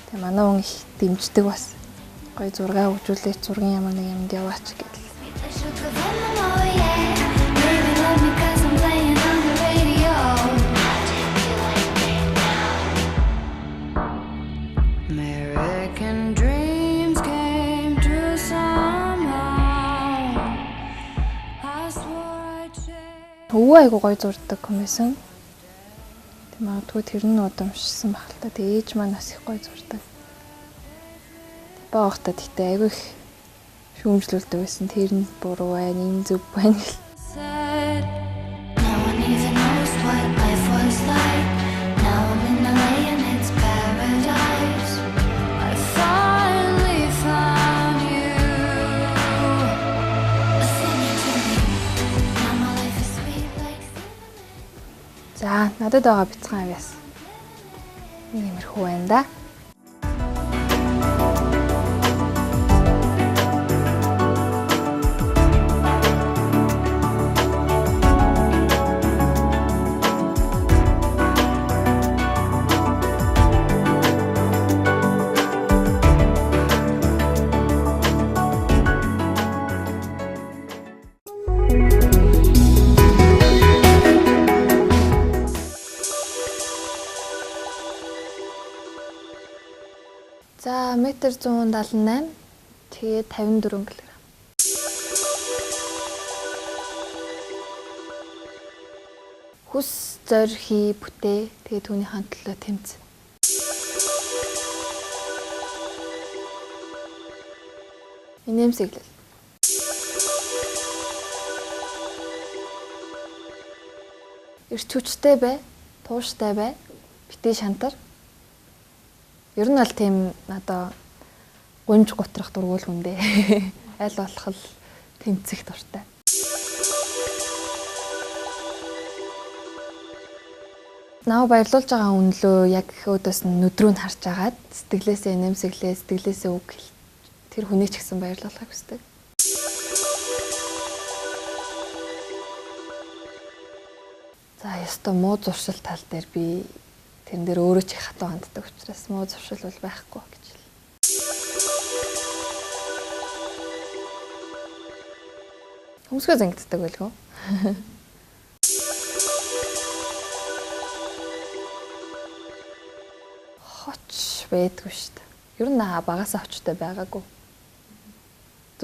Тэгээ манай хүн их дэмждэг бас. Гоё зургаа хөгжүүлээч, зургийн ямар нэг юмд яваач гэдэл. Өвөө айгу гоё зурдаг юм байсан. Тэг магадгүй тэр нь удамшсан баг л та. Тэг ээж маань бас их гоё зурдаг. Баахта тэгтээ айгу их шүүмжлүүлдэг байсан. Тэр нь буруу байна, энэ зөв байна гэл. За, надад байгаа бяцхан авьяас. Нэг юмэрхүү байна да. За, 178 тэгээ 54 кг. Хүс зор хий бүтээ тэгээ түүнийхээ төлөө тэмц. Инээмсэглэл. Эрч хүчтэй бай, тууштай бай, битгий шантар. Ер нь бол тийм одоо гунж гутрах дургуул хүн дээ. Аль болох л тэмцэх дуртай. Наа баярлуулж байгаа үнэлөө яг өөдөөс нь нүдрүү нь харж агаад сэтгэлээсээ нэмсэглээ, сэтгэлээсээ үг хэл. Тэр хүнийг ч гэсэн баярлуулахыг хүсдэг. За, ёстой муу зуршил тал дээр би тэрэн дээр өөрөө ч их хатуу ханддаг учраас муу зуршил бол байхгүй гэж хэл. Хөмсгөө зангиддаг байлгүй. Хоч байдгүй шүү дээ. Ер нь багасаа хочтой байгаагүй.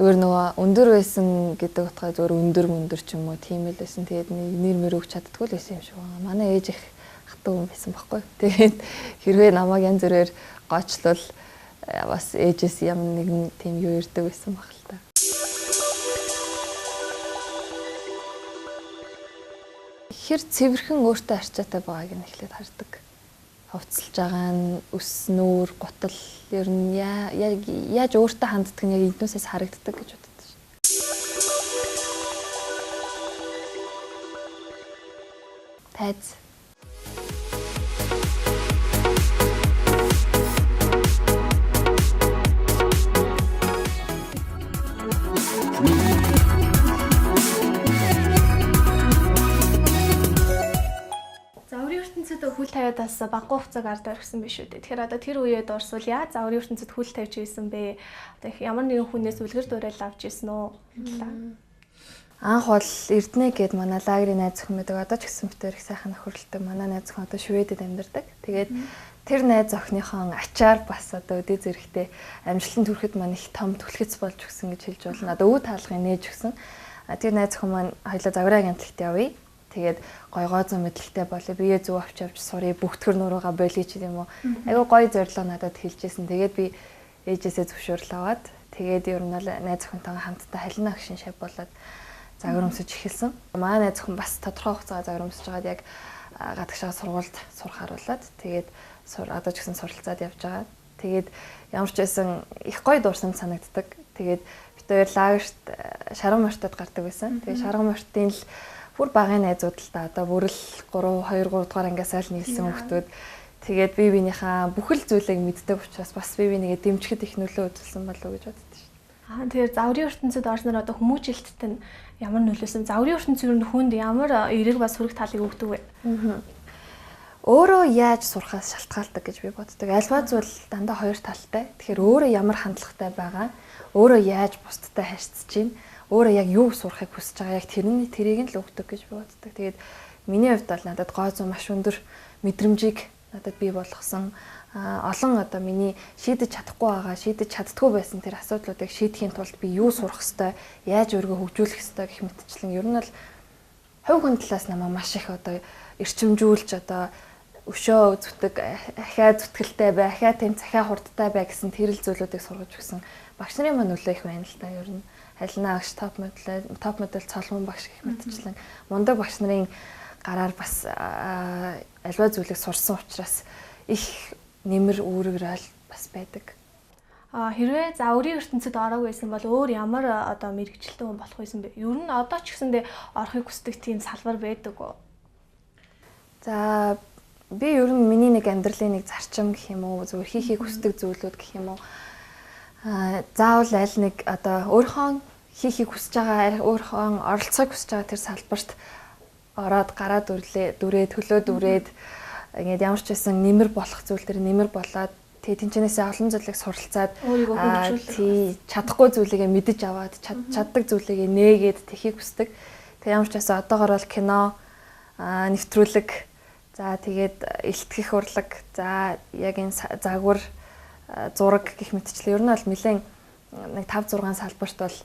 Зүгээр нөгөө өндөр байсан гэдэг утгаар зүгээр өндөр ч юм уу тийм л байсан. Тэгээд нэр мөр өгч чаддгүй л байсан юм шиг байна. Манай ээж их хатуу хүн байсан байхгүй. Тэгээд хэрвээ намайг янз бүрээр гоочлол бас ээжээс юм нэгэн тийм юу ирдэг байсан баг л та. Хэр цэвэрхэн өөртөө арчаатай байгааг нь эхлээд хардаг. Хувцалж байгаа нь өс нүүр гутал ер нь яг яаж өөртөө ханддаг нь яг энднээсээс харагддаг гэж боддог шин. Тайз. Хөл тавиад бас баггүй хугацааг ард орхисон биш үү. Тэгэхээр одоо тэр үеэ дурсвал яаж загварын ертөнцид хөл тавьж ийсэн бэ? Одоо их ямар нэгэн хүнээс үлгэр дуурайл авч ийсэн үү? Анх бол Эрдэнэ гээд манай лагерийн найз охин байдаг. Одоо ч гэсэн битэр их сайхан нөхөрлөлтэй. Манай найз охин одоо Шведэд амьдардаг. Тэгээд тэр найз охиныхон ачаар бас одоо өдөө зэрэгтэй амжилтанд хүрэхэд маань их том түлхэц болж өгсөн гэж хэлж болно. Одоо өвөө таалгын нээж өгсөн. Тэр найз охин маань хоёлаа загварын агентлагт явъя. Тэгээд гой гоо зүүн мэдлэгтэй болъё. Бие зүв авч явж сурыг бүгдхэр нуруугаа болиё ч гэдэм үү. Айгуу гоё зорилго надад хэлжсэн. Тэгээд би ээжээсээ зөвшөөрөл аваад тэгээд ер нь бол найз охинтойгоо хамтдаа халина агшин шав болоод загвар өмсөж эхэлсэн. Манай найз охин бас тодорхой хугацаагаар загвар өмсөж байгаад яг гадагшаа сургуульд сурах харуулад тэгээд одоо ч гэсэн суралцаад явж байгаа. Тэгээд ямар ч байсан их гоё дурсамж санагддаг. Тэгээд бид хоёр лагерт шарган мортод гардаг байсан. Тэгээд шарган мортын л бүр багын найзууд л та одоо бүрэл 3 2 3 дугаар ангиасаа л нийлсэн хүмүүс. Тэгээд би биенийхээ бүхэл зүйлийг мэддэг учраас бас би бинийгээ дэмжихэд их нөлөө үзүүлсэн болов уу гэж боддоо шүү. Аа тэгэхээр загварын ертөнцид орсноор одоо хүмүүжилтт нь ямар нөлөөсөн? Загварын ертөнц ер нь хүнд ямар эерэг ба сөрөг талыг өгдөг вэ? Өөрөө яаж сурахаас шалтгаалдаг гэж би боддог. Альва зүйл дандаа хоёр талтай. Тэгэхээр өөрөө ямар хандлагатай байгаа, өөрөө яаж бусдтай харьцаж байна, өөрөө яг юу сурахыг хүсэж байгаа, яг тэрийг нь л өгдөг гэж би боддог. Тэгээд миний хувьд бол надад гоо зүй маш өндөр мэдрэмжийг надад бий болгосон. Олон одоо миний шийдэж чадахгүй байгаа, шийдэж чаддгүй байсан тэр асуудлуудыг шийдэхийн тулд би юу сурах ёстой, яаж өөрийгөө хөгжүүлэх ёстой гэх мэтчлэн ер нь бол хувь хүн талаас намайг маш их одоо эрчимжүүлж одоо өшөө зүтг, ахиа зүтгэлтэй бай, ахиа тэм захиа хурдтай бай гэсэн тэр л зүйлүүдийг сургаж өгсөн. Багш нарын маань нөлөө их байна л та ер нь. Халина агш топ модель цолмон багш гэх мэтчлэн мундаг багш нарын гараар бас альва зүйлийг сурсан учраас их нэмэр үүрэг рол бас байдаг. Хэрвээ загварын ертөнцид ороог байсан бол өөр ямар одоо мэргэжилтэн хүн болох байсан бэ? Ер нь одоо ч гэсэндээ орохыг хүсдэг тийм салбар байдаг уу? За би ер нь миний нэг амьдралын нэг зарчим гэх юм уу, зүгээр хийхийг хүсдэг зүйлүүд гэх юм уу. Заавал аль нэг одоо өөрийнхөө хийхийг хүсэж байгаа, өөрийнхөө оролцохыг хүсэж байгаа тэр салбарт ороод гараа дүрээ төлөө дүрээд ингээд ямар ч байсан нэмэр болох зүйл төр нэмэр болоод тэгээ тэнчнээсээ олон зүйлийг суралцаад өөрийгөө хөгжүүлэх, тий чадахгүй зүйлийгээ мэдэж аваад чаддаг зүйлийгээ нээгээд тэхийг хүсдэг. Тэгээ ямар ч байсан одоогор бол кино, нэвтрүүлэг, за тэгээд илтгэх урлаг, за яг энэ загвар, зураг гэх мэтчлэн ер нь бол нэлээд нэг 5 6 салбарт бол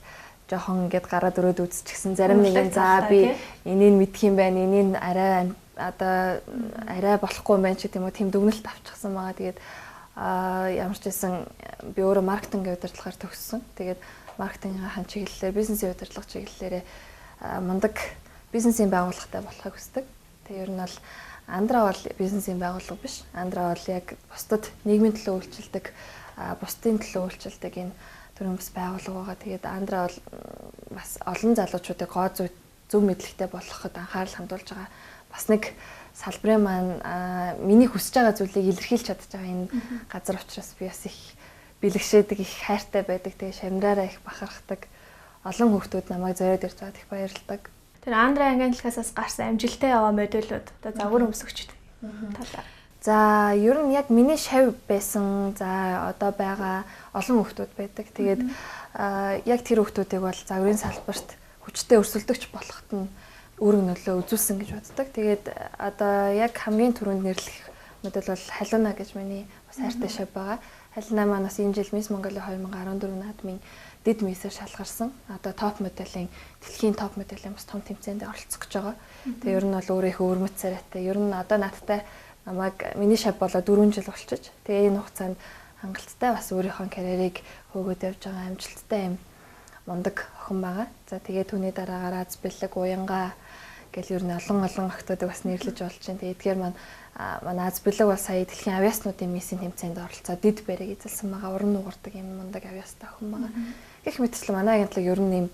жоохон ингээд гараад өрөөд үзчихсэн. Зарим нэг нь за би энийг мэдх юм байна, энийг арай одоо арай болохгүй юм байна ч гэдэм үү, тийм дүгнэлт авчихсан байгаа. Тэгээд ямар ч байсан би өөрөө маркетингийн удирдлагаар төгссөн. Тэгээд маркетингийн чиглэлээр, бизнесийн удирдлага чиглэлээрээ мундаг бизнесийн байгууллагатай болохыг хүсдэг. Тэгээд ер нь бол Андра бол бизнесийн байгууллага биш. Андра бол яг бусдад нийгмийн төлөө үйлчилдэг, бусдын төлөө үйлчилдэг энэ төрлийн бас байгууллага байгаа. Тэгээд Андра бол бас олон залуучуудыг гоо зөв мэдлэгтэй болгоход анхаарал хандуулж байгаа. Бас нэг салбарын маань миний хүсэж байгаа зүйлийг илэрхийлж чадж байгаа энэ газар учраас би бас их бэлэгшээдэг, их хайртай байдаг. Тэгээд шамраараа их бахархдаг. Олон хүүхдүүд намайг зориод ирж байгаад их баярлалдаг. Тэр Андра агентлагаас гарсан амжилттай яваа модулууд одоо загвар өмсөгчд талаар. За ер нь яг миний шав байсан, за одоо байгаа олон хүүхдүүд байдаг. Тэгээд яг тэр хүүхдүүдийг бол загварын салбарт хүчтэй өрсөлдөгч болоход нь үүрэг нөлөө үзүүлсэн гэж боддог. Тэгээд одоо яг хамгийн түрүүнд нэрлэх модель бол Халиуна гэж миний бас хайртай шав байгаа. Халиуна маань бас энэ жил Miss Mongolia 2014 наадмын дэд миссээр шалгарсан. Одоо топ моделийн дэлхийн топ моделийн бас том тэмцээнд оролцох гэж байгаа. Тэгээ ер нь бол өөрийнхөө өвөрмөц царайтай. Ер нь одоо надтай намайг миний шав болоо 4 жил болчих. Тэгээ энэ хугацаанд хангалттай бас өөрийнхөө карьерийг хөөгөөд явж байгаа амжилттай юм мундаг охин байгаа. За тэгээ түүний дараагаар Аз Бэлэг, Уянга гэл ер нь олон охтуудыг бас нэрлэж болж байна. Тэгээ эдгээр маань манай Аз Бэлэг бол сая дэлхийн авиаснуудын миссийн тэмцээнд оролцоод дэд байрыг эзэлсэн байгаа. Уран нугардаг юм мундаг авиастай охин байгаа. Гэх мэтчлэн манай агентлаг ер нь юм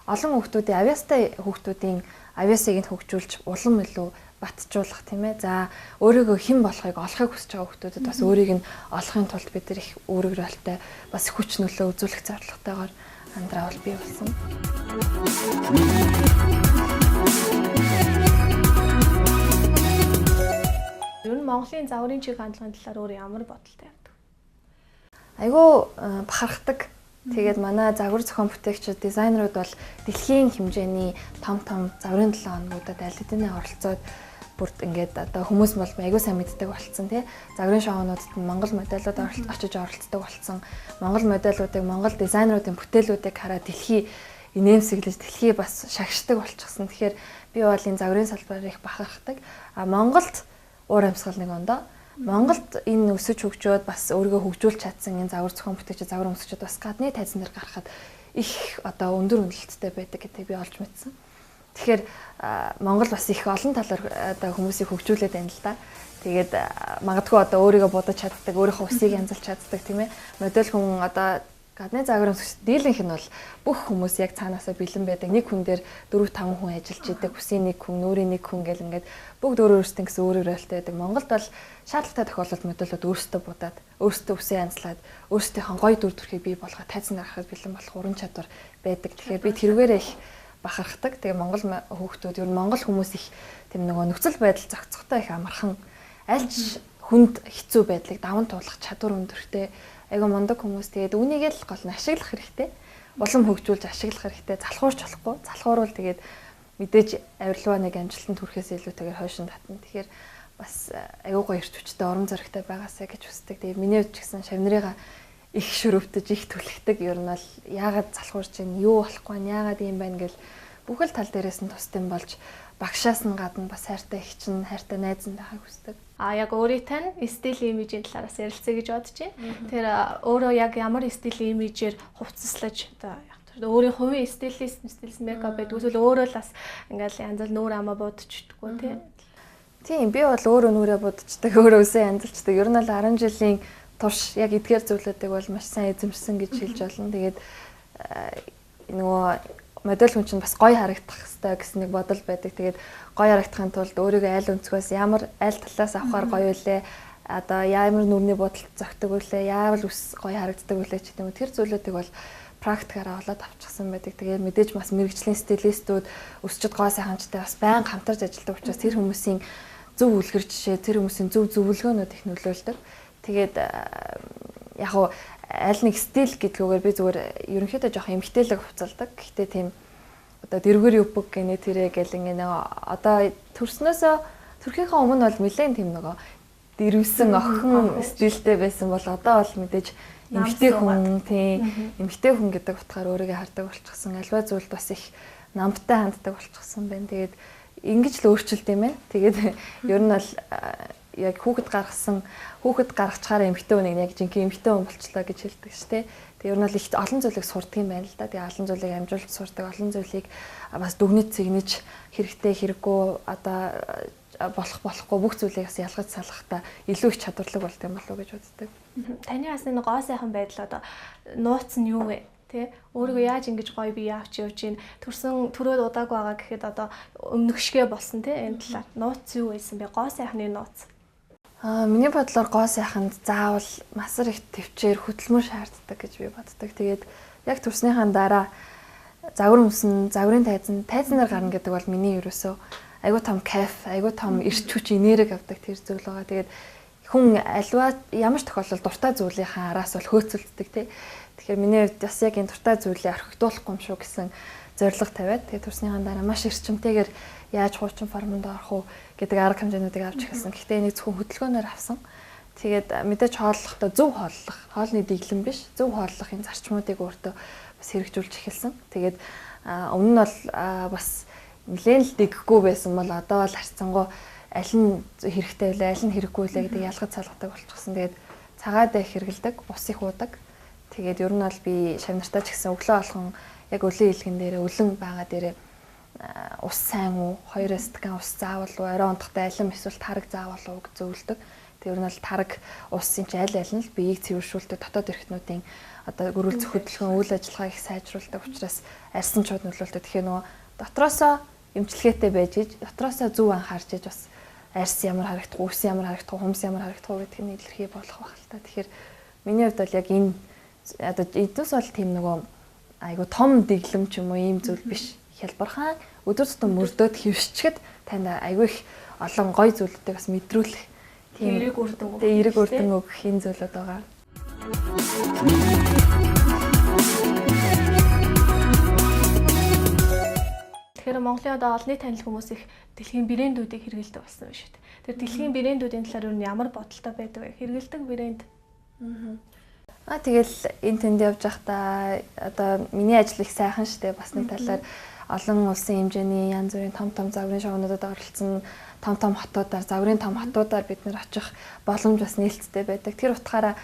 олон хүүхдүүдийн авиастай хүүхдүүдийн авиасыг нь хөгжүүлж улам илүү батжуулах тийм ээ. За өөрийгөө хэн болохыг олохыг хүсэж байгаа хүүхдүүдэд бас өөрийг нь олохын тулд бид нар их үүрэг ролтой бас хүч нөлөө үзүүлэх зорилготойгоор Андра бол бий болсон. Ер нь Монголын загварын чиг хандлагын талаар өөр ямар бодолтой явдаг? Айгүй бахархдаг. Тэгээд манай загвар зохион бүтээгчид, дизайнерууд бол дэлхийн хэмжээний том том загварын 7 хоногудад аль хэдийнэ оролцоод бүрд ингээд одоо хүмүүс бол айгүй сайн мэддэг болцсон тий. Загварын шоунуудад нь Монгол модельууд очиж оролцдог болцсон. Монгол модельуудыг, Монгол дизайнеруудын бүтээлүүдийг хараад дэлхий инээмсэглэж, дэлхий бас шагшдаг болчихсон. Тэгэхээр би бол энэ загварын салбараар их бахархдаг. А Монголд уур амьсгал нэг ондоо. Монголд энэ өсөж хөгжөөд бас өөрийгөө хөгжүүлж чадсан энэ загвар зохион бүтээгч, загвар өмсгчид бас гадны тайзан дээр гарахад их одоо өндөр үнэлэлттэй байдаг гэдгийг би олж мэдсэн. Тэгэхээр Монгол бас их олон талаар одоо хүмүүсийг хөгжүүлээд байна л да. Тэгээд магадгүй одоо өөрийгөө бодож чаддаг, өөрийнхөө үсийг янзалж чаддаг тийм ээ. Модель хүн одоо гадны загвар өмсгч дийлэнх нь бол бүх хүмүүс яг цаанаасаа бэлэн байдаг. Нэг хүн дээр 4-5 хүн ажиллаж идэг, үсийн нэг хүн, нүрийн нэг хүн гэл ингээд бүгд өөр өөрсдөө гэсэн өөр ролтой байдаг. Монголд бол шаардлагатай тохиолдолд модельүүд өөрсдөө будаад, өөрсдөө үсээ янзлаад, өөрсдийнхөө гоё дүр төрхийг бий болгоод тайзан гаргахад бэлэн болох уран чадвар байдаг. Тэгэхээр би тэрүүгээрээ их бахархдаг. Тэгээ Монгол хүүхдүүд ер нь Монгол хүмүүс их тийм нөгөө нөхцөл байдал зохицохтой их амархан альч хүнд хэцүү байдлыг даван туулах чадвар өндөртэй айгүй мундаг хүмүүс. Тэгээд үүнийг л гол нь ашиглах хэрэгтэй. Улам хөгжүүлж ашиглах хэрэгтэй. Залхуурч болохгүй. Залхуурвал тэгээд мэдээж авирлаа нэг амжилтанд хүрэхээс илүүтэйгээр хойшин татна. Тэгэхээр бас айгүй гоё эрч хүчтэй, урам зоригтой байгаасай гэж хүсдэг. Тэгээд миний хувьд ч гэсэн шавнырыгаа их шөрөвдөж, их түлхдэг. Ер нь бол яагаад залхуурч чинь, юу болохгүй, яагаад ийм байна гэл бүхэл тал дээрээс нь тусдим болж багшаас нь гадна бас хайртай их чинь, хайртай найз нь байхыг хүсдэг. А яг өөрийн тань стил имижийн талаараас ярилцъя гэж бодож байна. Тэр өөрөө яг ямар стил имижээр хувцаслаж одоо яг өөрийн хувийн стилист, стилист мейкап байдаг. Эсвэл өөрөө л бас ингээл янз бүр нүүр амаа будчихдаггүй тий. Тийм, би бол өөрөө нүрээ будчихдаг, өөрөө үсээ янзалчдаг. Ер нь бол 10 жилийн турш яг эдгээр зүйлүүдийг бол маш сайн эзэмшсэн гэж хэлж болно. Тэгээд нөгөө модель хүн чинь бас гоё харагдах хэрэгтэй гэсэн нэг бодол байдаг. Тэгээд гоё харагдахын тулд өөрийгөө аль өнцгөөс ямар аль талаас авахар гоё үлээ, одоо ямар нүрний бодолд зохидог үлээ, яавал үс гоё харагддаг үлээ ч гэдэг юм. Тэр зүйлүүдийг бол практикаараа олоод авчихсан байдаг. Тэгээд мэдээж бас мэрэгжлийн стилистүүд өсчд гоо сайханчтай бас байнга хамтарч ажилладаг учраас тэр хүмүүсийн зөв үлгэр жишээ, тэр хүмүүсийн зөв зөвлөгөөнүүд их нөлөөлдөг. Тэгээд яг хуу аль нэг стил гэдгүүгээр би зүгээр ерөнхийдөө жоох эмгтээлэг хувцалдаг. Гэхдээ тийм одоо дэргэр юбг гэнэ тэрэ гэл ингээ нэг одоо төрснөөсөө төрхийнхөө өмнө бол нэлээд тийм нөгөө дэрвсэн охин стилтэй байсан бол одоо бол мэдээж эмгтэй хүн тийм эмгтэй хүн гэдэг утгаар өөрийгөө хардаг болчихсон. Альва зүйлд бас их намтай ханддаг болчихсон байна. Тэгээд ингэж л өөрчлөлт юм байна. Тэгээд ер нь бол яг хүүхэд гаргасан, хүүхэд гаргачхаараа эмэгтэй хүнийг яг жинхэнэ эмэгтэй хүн болчлоо гэж хэлдэг шүү дээ. Тэгээ ер нь бол их олон зүйлийг сурдаг юм байна л да. Тэгээ олон зүйлийг амжуулж сурдаг, олон зүйлийг бас дүгнэж цэгнэж хэрэгтэй хэрэггүй одоо болох болохгүй бүх зүйлийг бас ялгаж салгахтаа илүү их чадварлаг болд юм болов уу гэж боддог. Таны бас энэ гоо сайхан байдал одоо нууц нь юу вэ? Тэ өөрийгөө яаж ингэж гоё би яавч явж гин төрсөн төрөөд удаагүй байгаа гэхэд одоо өмнөгшгэ болсон тэ энэ талаар нууц юу байсан бэ? Гоо сайхны нууц. Миний бодлоор гоо сайханд заавал масар их төвчээр хөдөлмөр шаарддаг гэж би боддог. Тэгээд яг төрснийхаа дараа загвар өмсөн, загварын тайзан, тайзнаар гарна гэдэг бол миний ерөөсөө айгүй том кайф, айгүй том эрч хүч, энерги авдаг тэр зүйл байгаа. Тэгээд хүн альва ямар ч тохиолдолд дуртай зүйлийнхаа араас бол хөөцөлддөг тий. Тэгэхээр миний хувьд бас яг энэ дуртай зүйлээ орхигдуулахгүй юм шүү гэсэн зорилго тавиад тэгээд төрснийхаа дараа маш эрчимтэйгээр яаж хуучин формонд орох уу гэдэг арга хэмжээнүүдийг авч эхэлсэн. Гэхдээ энийг зөвхөн хөдөлгөөнөөр авсан. Тэгээд мэдээж хооллохдоо зөв хооллох, хоолны дэглэм биш, зөв хооллохын зарчмуудыг өөртөө бас хэрэгжүүлж эхэлсэн. Тэгээд өмнө нь бол бас нэлээд л дэггүй байсан бол одоо бол харьцангуй аль нь хэрэгтэй вэ, аль нь хэрэггүй вэ гэдэг ялгаж салгадаг болчихсон. Тэгээд цагаад их хэрэгэлдэг, ус их уудаг. Тэгээд ер нь бол би шавнартаа ч гэсэн өглөө болгон яг өлөн илгэн дээрээ өлөн байгаа дээрээ ус сайн уу, 2 стакан ус заавал уу, орой унтахтаа алим эсвэл тараг заавал уу гэж зөвлөдөг. Тэр нь бол тараг усын чи аль аль нь л биеийг цэвэршүүлдэг, дотоод эрхтнүүдийн одоо гөрүүлцэх хөдөлгөөн, үйл ажиллагааг их сайжруулдаг учраас арьсан чууд нөлөөлдөг. Тэгэхээр нөгөө дотроосоо эмчилгээтэй байж иж, дотроосоо зөв анхаарч иж бас арьс ямар харагдах, үс ямар харагдах, хумс ямар харагдах уу гэдг нь илэрхий болох байх л та. Тэгэхээр миний хувьд бол яг энэ одоо эднээс бол тийм нөгөө айгу том дэглэм ч юм уу ийм зүйл биш. Хялбархан өдөр тутам мөрдөөд хэвшчихэд танд айгу их олон гоё зүйлүүдийг бас мэдрүүлэх тийм эерэг үр дүн. Тэгээ эерэг үр дүн өгөх энэ зүйлүүд байгаа. Тэгэхээр Монголын одоо олонний танил хүмүүс их дэлхийн брэндүүдийг хэрэглэдэг болсон байна шүү дээ. Тэр дэлхийн брэндүүдийн талаар юу ямар бодолтой байдаг вэ? Хэрэглэдэг брэнд. Тэгэл энэ тэнд явж байхдаа одоо миний ажил их сайхан шүү дээ. Бас нэг талаар олон улсын хэмжээний янз бүрийн том том загварын шоунуудад оролцсон, том том хотуудаар, загварын том хотуудаар бид нар очих боломж бас нээлттэй байдаг. Тэр утгаараа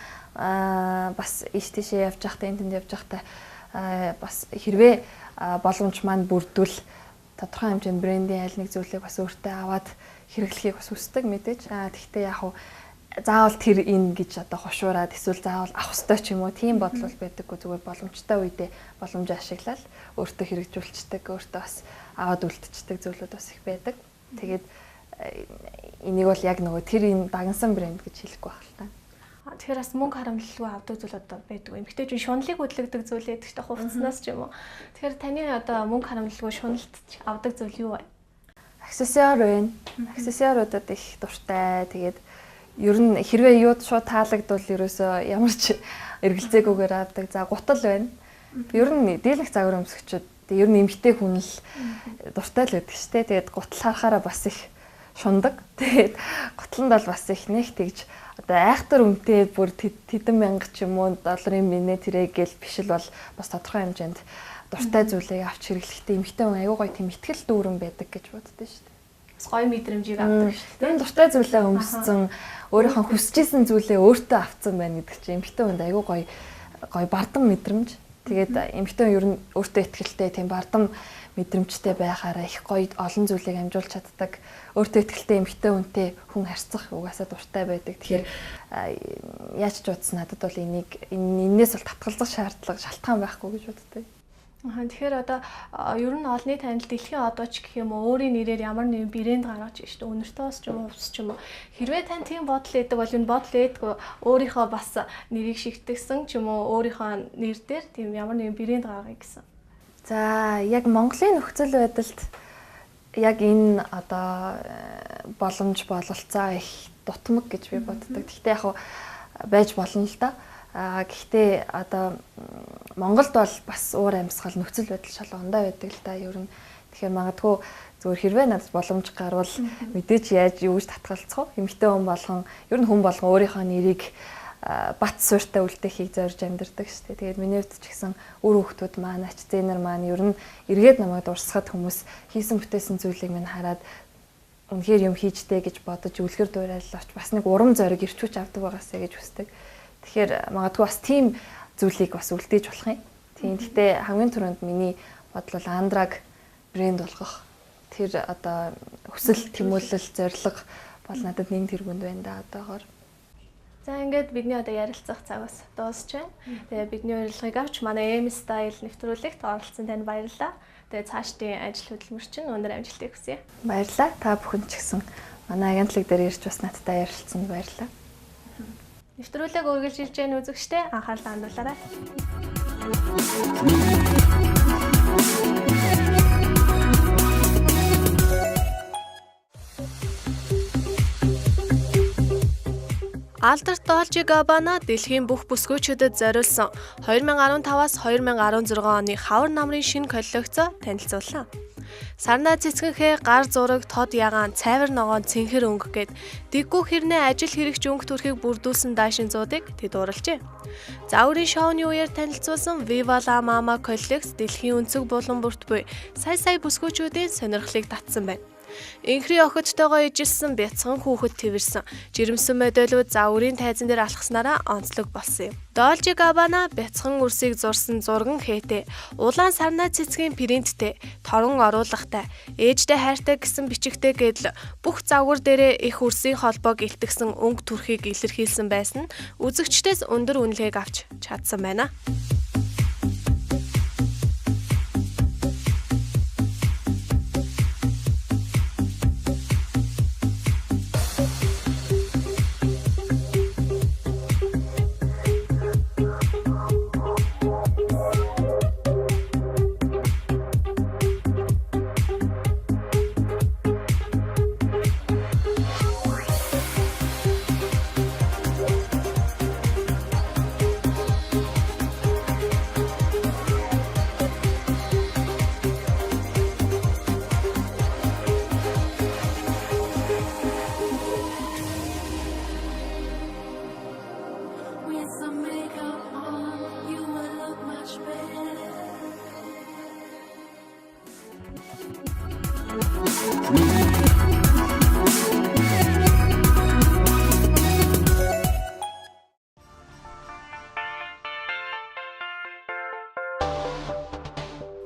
бас ийш тийшээ явж байхдаа, энэ тэнд явж байхдаа бас хэрвээ боломж маань бүрдвэл тодорхой хэмжээнд брендийн аль нэг зүйлийг бас өөртөө аваад хэрэглэхийг бас хүсдэг мэдээж. Тэгвэл яг хуу заавал тэр энэ гэж одоо хушуураад эсвэл заавал авах ёстой ч юм уу тийм бодол бол байдаггүй, зүгээр боломжтой үедээ боломжоо ашиглаад өөртөө хэрэгжүүлчихдэг, өөртөө бас аваад үлдчихдэг зүйлүүд бас их байдаг. Тэгээд энийг бол яг нөгөө тэр энэ дагнсан брэнд гэж хэлэхгүй байх л та. Тэгэхээр бас мөнгө харамлалгүй авдаг зүйл одоо байдаг. Эмэгтэйчүүд шунлыг хөдлөгдөг зүйл гэдэг чинь хувцснаас ч юм уу. Тэгэхээр таны одоо мөнгө харамлалгүй шуналт авдаг зүйл юу вэ? Аксессуар байна. Аксессуаруудад их дуртай. Тэгээд ер нь хэрвээ юуд шууд таалагдвал ерөөсөө ямар ч эргэлзээгүйгээр авдаг. За гутал байна. Ер нь дийлэнх загвар өмсгчүүд ер нь эмэгтэй хүн л дуртай л байдаг шүү дээ. Тэгээд гутал харахаараа бас их шундаг. Тэгээд гутланд бол бас их нэг тэгж одоо айхтар үнэтэй бүр тэдэн мянга ч юм уу долларын минэ тэрэ гэл биш л бол бас тодорхой хэмжээнд дуртай зүйлийг авч хэрэглэхдээ эмэгтэй хүн аюу гоё тийм ихтгэл дүүрэн байдаг гэж боддоо шүү дээ. Бас гоё мэдрэмжийг авдаг шүү дээ. Энэ дуртай зүйлээ өмссөн, өөрийнхөө хүсэж исэн зүйлээ өөртөө авцсан байна гэдэг чинь эмэгтэй хүнд аюу гоё гоё бардам мэдрэмж. Тэгээд эмэгтэй хүн ер нь өөртөө ихтгэлтэй тийм бардам мэдрэмжтэй байхаараа их гоё олон зүйлийг амжуулж чаддаг. Өөртөө ихтгэлтэй эмэгтэй хүнтэй хүн харьцах угаасаа дуртай байдаг. Тэгэхээр яаж ч утас надад бол энийг энээс бол татгалзах шаардлага шалтгаан байхгүй гэж боддог. Тэгэхээр одоо ер нь олонний танил дэлхийн одооч гэх юм уу өөрийн нэрээр ямар нэгэн брэнд гаргаж шүү дээ. Үнэртэй бас ч юм уу, увс ч юм уу. Хэрвээ тань тийм бодол өгдөг бол энэ бодол ээдгүй өөрийнхөө бас нэрийг шигтгэсэн ч юм уу өөрийнхөө нэр дээр тийм ямар нэгэн брэнд гаргая гэсэн. За яг Монголын нөхцөл байдалд яг энэ одоо боломж бололцоо их дутмаг гэж би боддог. Гэхдээ яг байж болно л да. Гэхдээ одоо Монголд бол бас уур амьсгал нөхцөл байдал шал ондоо байдаг л да. Ер нь тэгэхээр магадгүй зүгээр хэрвээ надад боломж гарвал мэдээж яаж юу гэж татгалзах вэ? Эмэгтэй хүн болгон ер нь хүн болгон өөрийнхөө нэрийг бат суурьтай үлдээхийг зорж амьдардаг шүү дээ. Тэгээд миний хувьд ч гэсэн үр хүүхдүүд маань, ач зээнэр маань ер нь эргээд намайг дурсахад хүмүүс хийсэн бүтээсэн зүйлийг минь хараад үнэхээр юм хийжтэй гэж бодож үлгэр дуурайл авч бас нэг урам зориг ирч хүч авдаг байгаасаа гэж хүсдэг. Тэгэхээр магадгүй бас тийм зүйлийг бас үлдээж болох юм. Тийм. Гэхдээ хамгийн түрүүнд миний бодол бол Андраг брэнд болгох тэр одоо хүсэл, тэмүүлэл, зорилго бол надад нэг тэргүүнд байна да одоогоор. За ингээд бидний одоо ярилцах цаг бас дуусч байна. Тэгээ бидний урилгыг авч манай M Style нэвтрүүлэгт оролцсон танд баярлалаа. Тэгээ цаашдын ажил хөдөлмөр чинь өндөр амжилтыг хүсье. Баярлалаа. Та бүхэн ч гэсэн манай агентлаг дээр ирж бас надтай ярилцсанд баярлалаа. Нэвтрүүлэг үргэлжилж байгаа үзэгчдээ анхаарлаа хандуулаарай. Алдарт Dolce Gabbana дэлхийн бүх бүсгүйчүүдэд зориулсан 2015-аас 2016 оны хавар намрын шинэ коллекцоо танилцууллаа. Сарнай цэцгэнхээ гар зураг, тод ягаан, цайвар ногоон, цэнхэр өнгө гээд дэггүй хэрнээ ажил хэрэгч өнгө төрхийг бүрдүүлсэн даашинзуудыг тэд урлажээ. Загварын шоуны үеэр танилцуулсан Viva La Mama коллекц дэлхийн өнцөг булан бүрт буй сая сая бүсгүйчүүдийн сонирхлыг татсан байна. Инхрийн охидтойгоо ижилсэн бяцхан хүүхэд тэрсэн жирэмсэн модельүүд загварын тайзан дээр алхаснараа онцлог болсон юм. Dolce Gabbana бяцхан үрсийг зурсан зурган хээтэй, улаан сарнай цэцгийн принттэй, торон оруулахтай, ээжтэй хайртай гэсэн бичигтэй гэдэл бүх загвар дээрээ их үрсийн холбоог илтгэсэн өнгө төрхийг илэрхийлсэн байсан нь үзэгчдээс өндөр үнэлгээг авч чадсан байна. With some makeup on, you would look much better.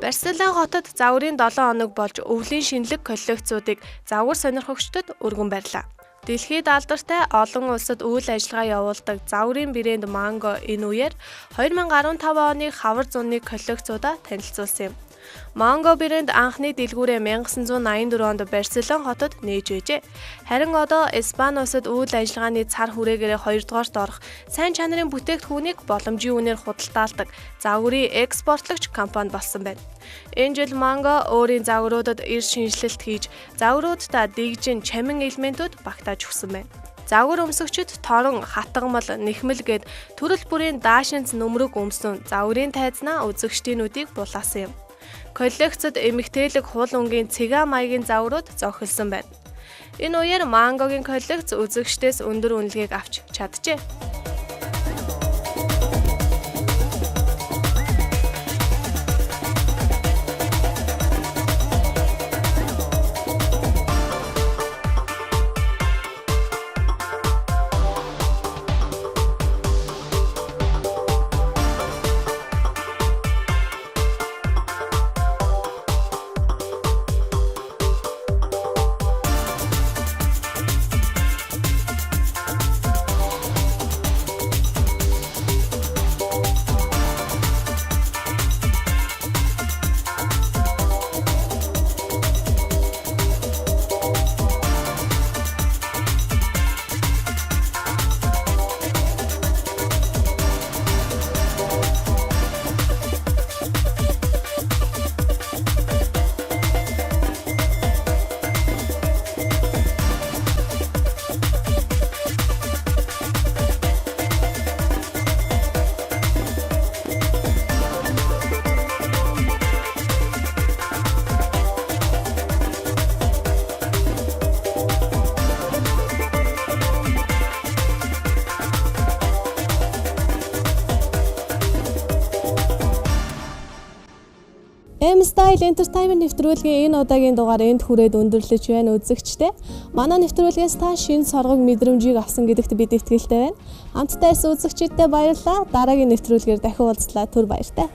Барселон хотод загварын 7 хоног болж өвлийн шинэлэг коллекцуудыг загвар сонирхогчдод өргөн барьлаа. Дэлхийд алдартай олон улсад үйл ажиллагаа явуулдаг загварын брэнд Mango энэ үеэр 2015 оны хавар зуны коллекцуудаа танилцуулсан юм. Mango брэнд анхны дэлгүүрээ 1984 онд Барселон хотод нээж байжээ. Харин одоо Испани улсад үйл ажиллагааны цар хүрээгээрээ 2-дугаарт орох сайн чанарын бүтээгдэхүүнийг боломжийн үнээр худалдаалдаг загварын экспортлогч компани болсон байна. Энэ жил Mango өөрийн загваруудад эр шинэчлэлт хийж загварууддаа дэгжин чамин элементүүд багтааж өгсөн байна. Загвар өмсөгчид торон, хатгамал, нэхмэл гээд төрөл бүрийн даашинз нөмрөг өмсөн загварын тайзнаа үзэгчдийн нүдийг булаасан юм. Коллекцод эмэгтэйлэг хул өнгийн цыган маягийн загварууд зохилсон байна. Энэ үеэр Mango-гийн коллекц үзэгчдээс өндөр үнэлгээг авч чаджээ. M Style Entertainment нэвтрүүлгийн энэ удаагийн дугаар энд хүрээд өндөрлөж байна үзэгчдээ. Манай нэвтрүүлгээс та шинэ соргог мэдрэмжийг авсан гэдэгт бид итгэлтэй байна. Хамтдаа ирсэн үзэгчдэд баярлалаа. Дараагийн нэвтрүүлгээр дахин уулзлаа. Түр баяртай.